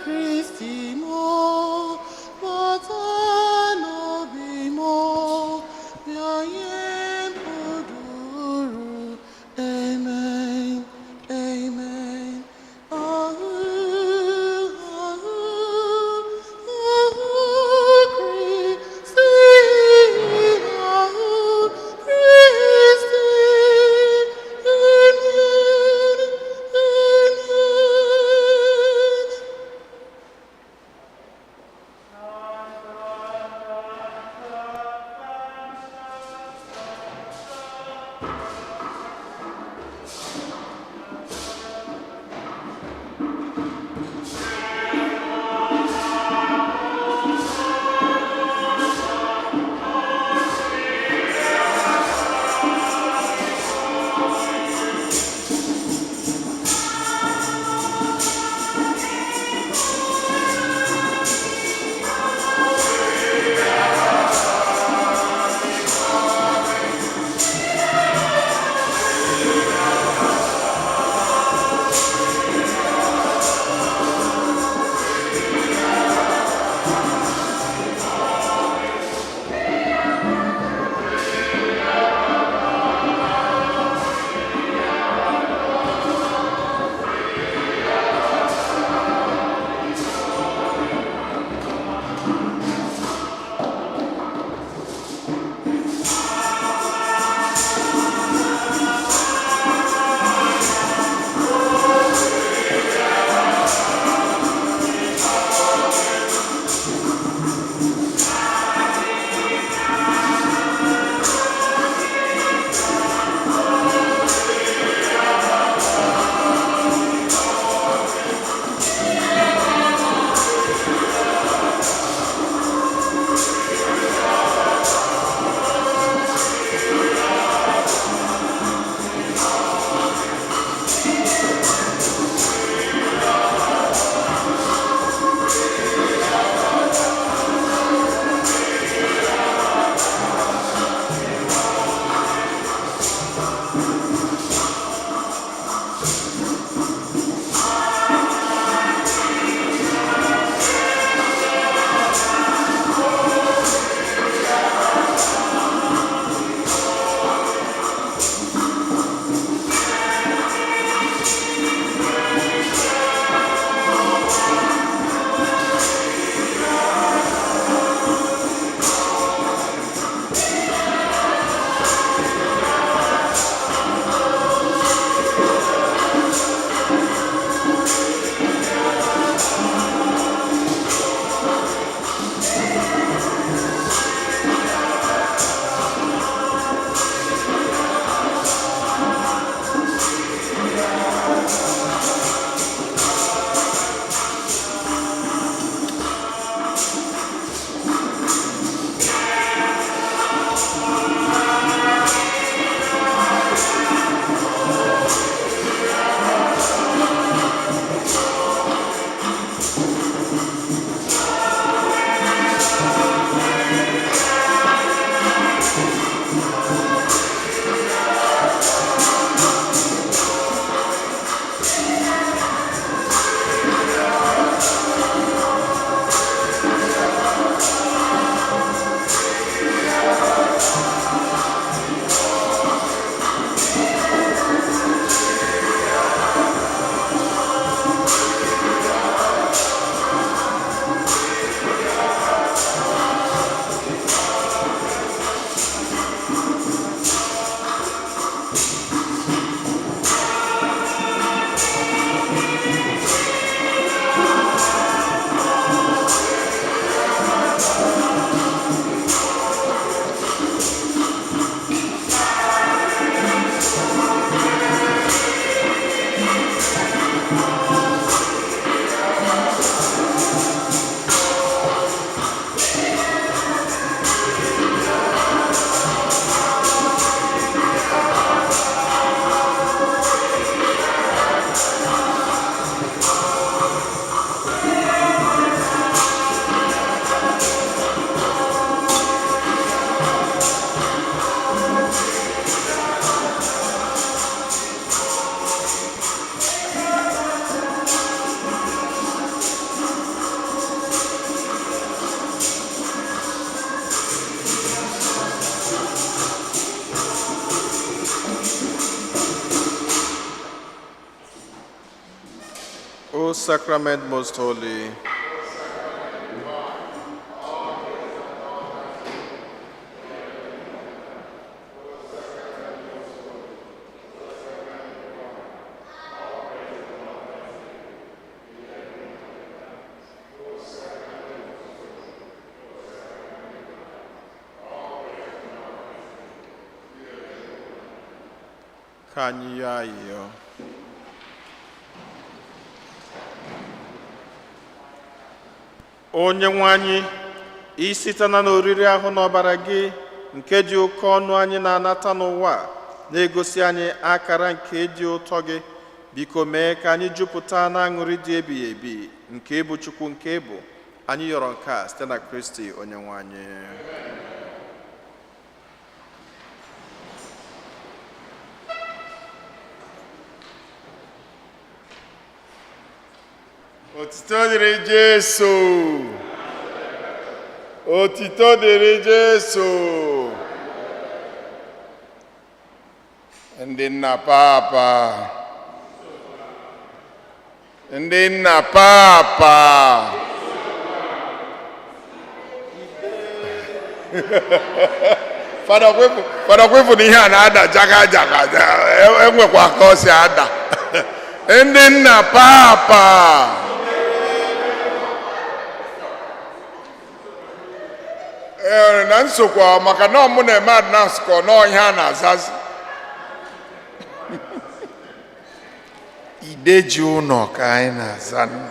Kristi m, Sacrament most holy. Ka anyị yọọ ayịyọ. Onye nwe anyị, isitena n'oriri ahụ n'ọbara gị nke dị oke ọnụ anyị na-anata n'ụwa a, na-egosi anyị akara nke dị ụtọ gị, biko mee ka anyị jupụta na aṅụrị dị ebighị ebi nke ịbụ Chukwu nke ịbụ. Anyị yọrọ nke a site na Kristi onye nwe anyị. Otito dịrị Jesu. Otito dịrị Jesu. Ndị nna papa. Ndị nna papa. Fada Kwefu, Fada Kwefu na ihe a na-ada jaga jaga jaga, enwekwa ka ọ si ada. Ndị nna papa. Ee, na nsokwa maka na ọ mụ na-eme adnans ka ọ nọọ ihe a na-azazi. Ideji ụnọ ka anyị na-aza nụ.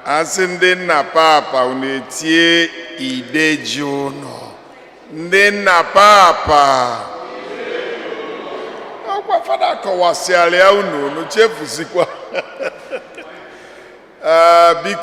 Asị ndị nna papa unu etie ideji ụnọ. Ndị nna papa. Ọkwa fada kọwasịara ya unu, unu chefuzikwa. Ee, biko.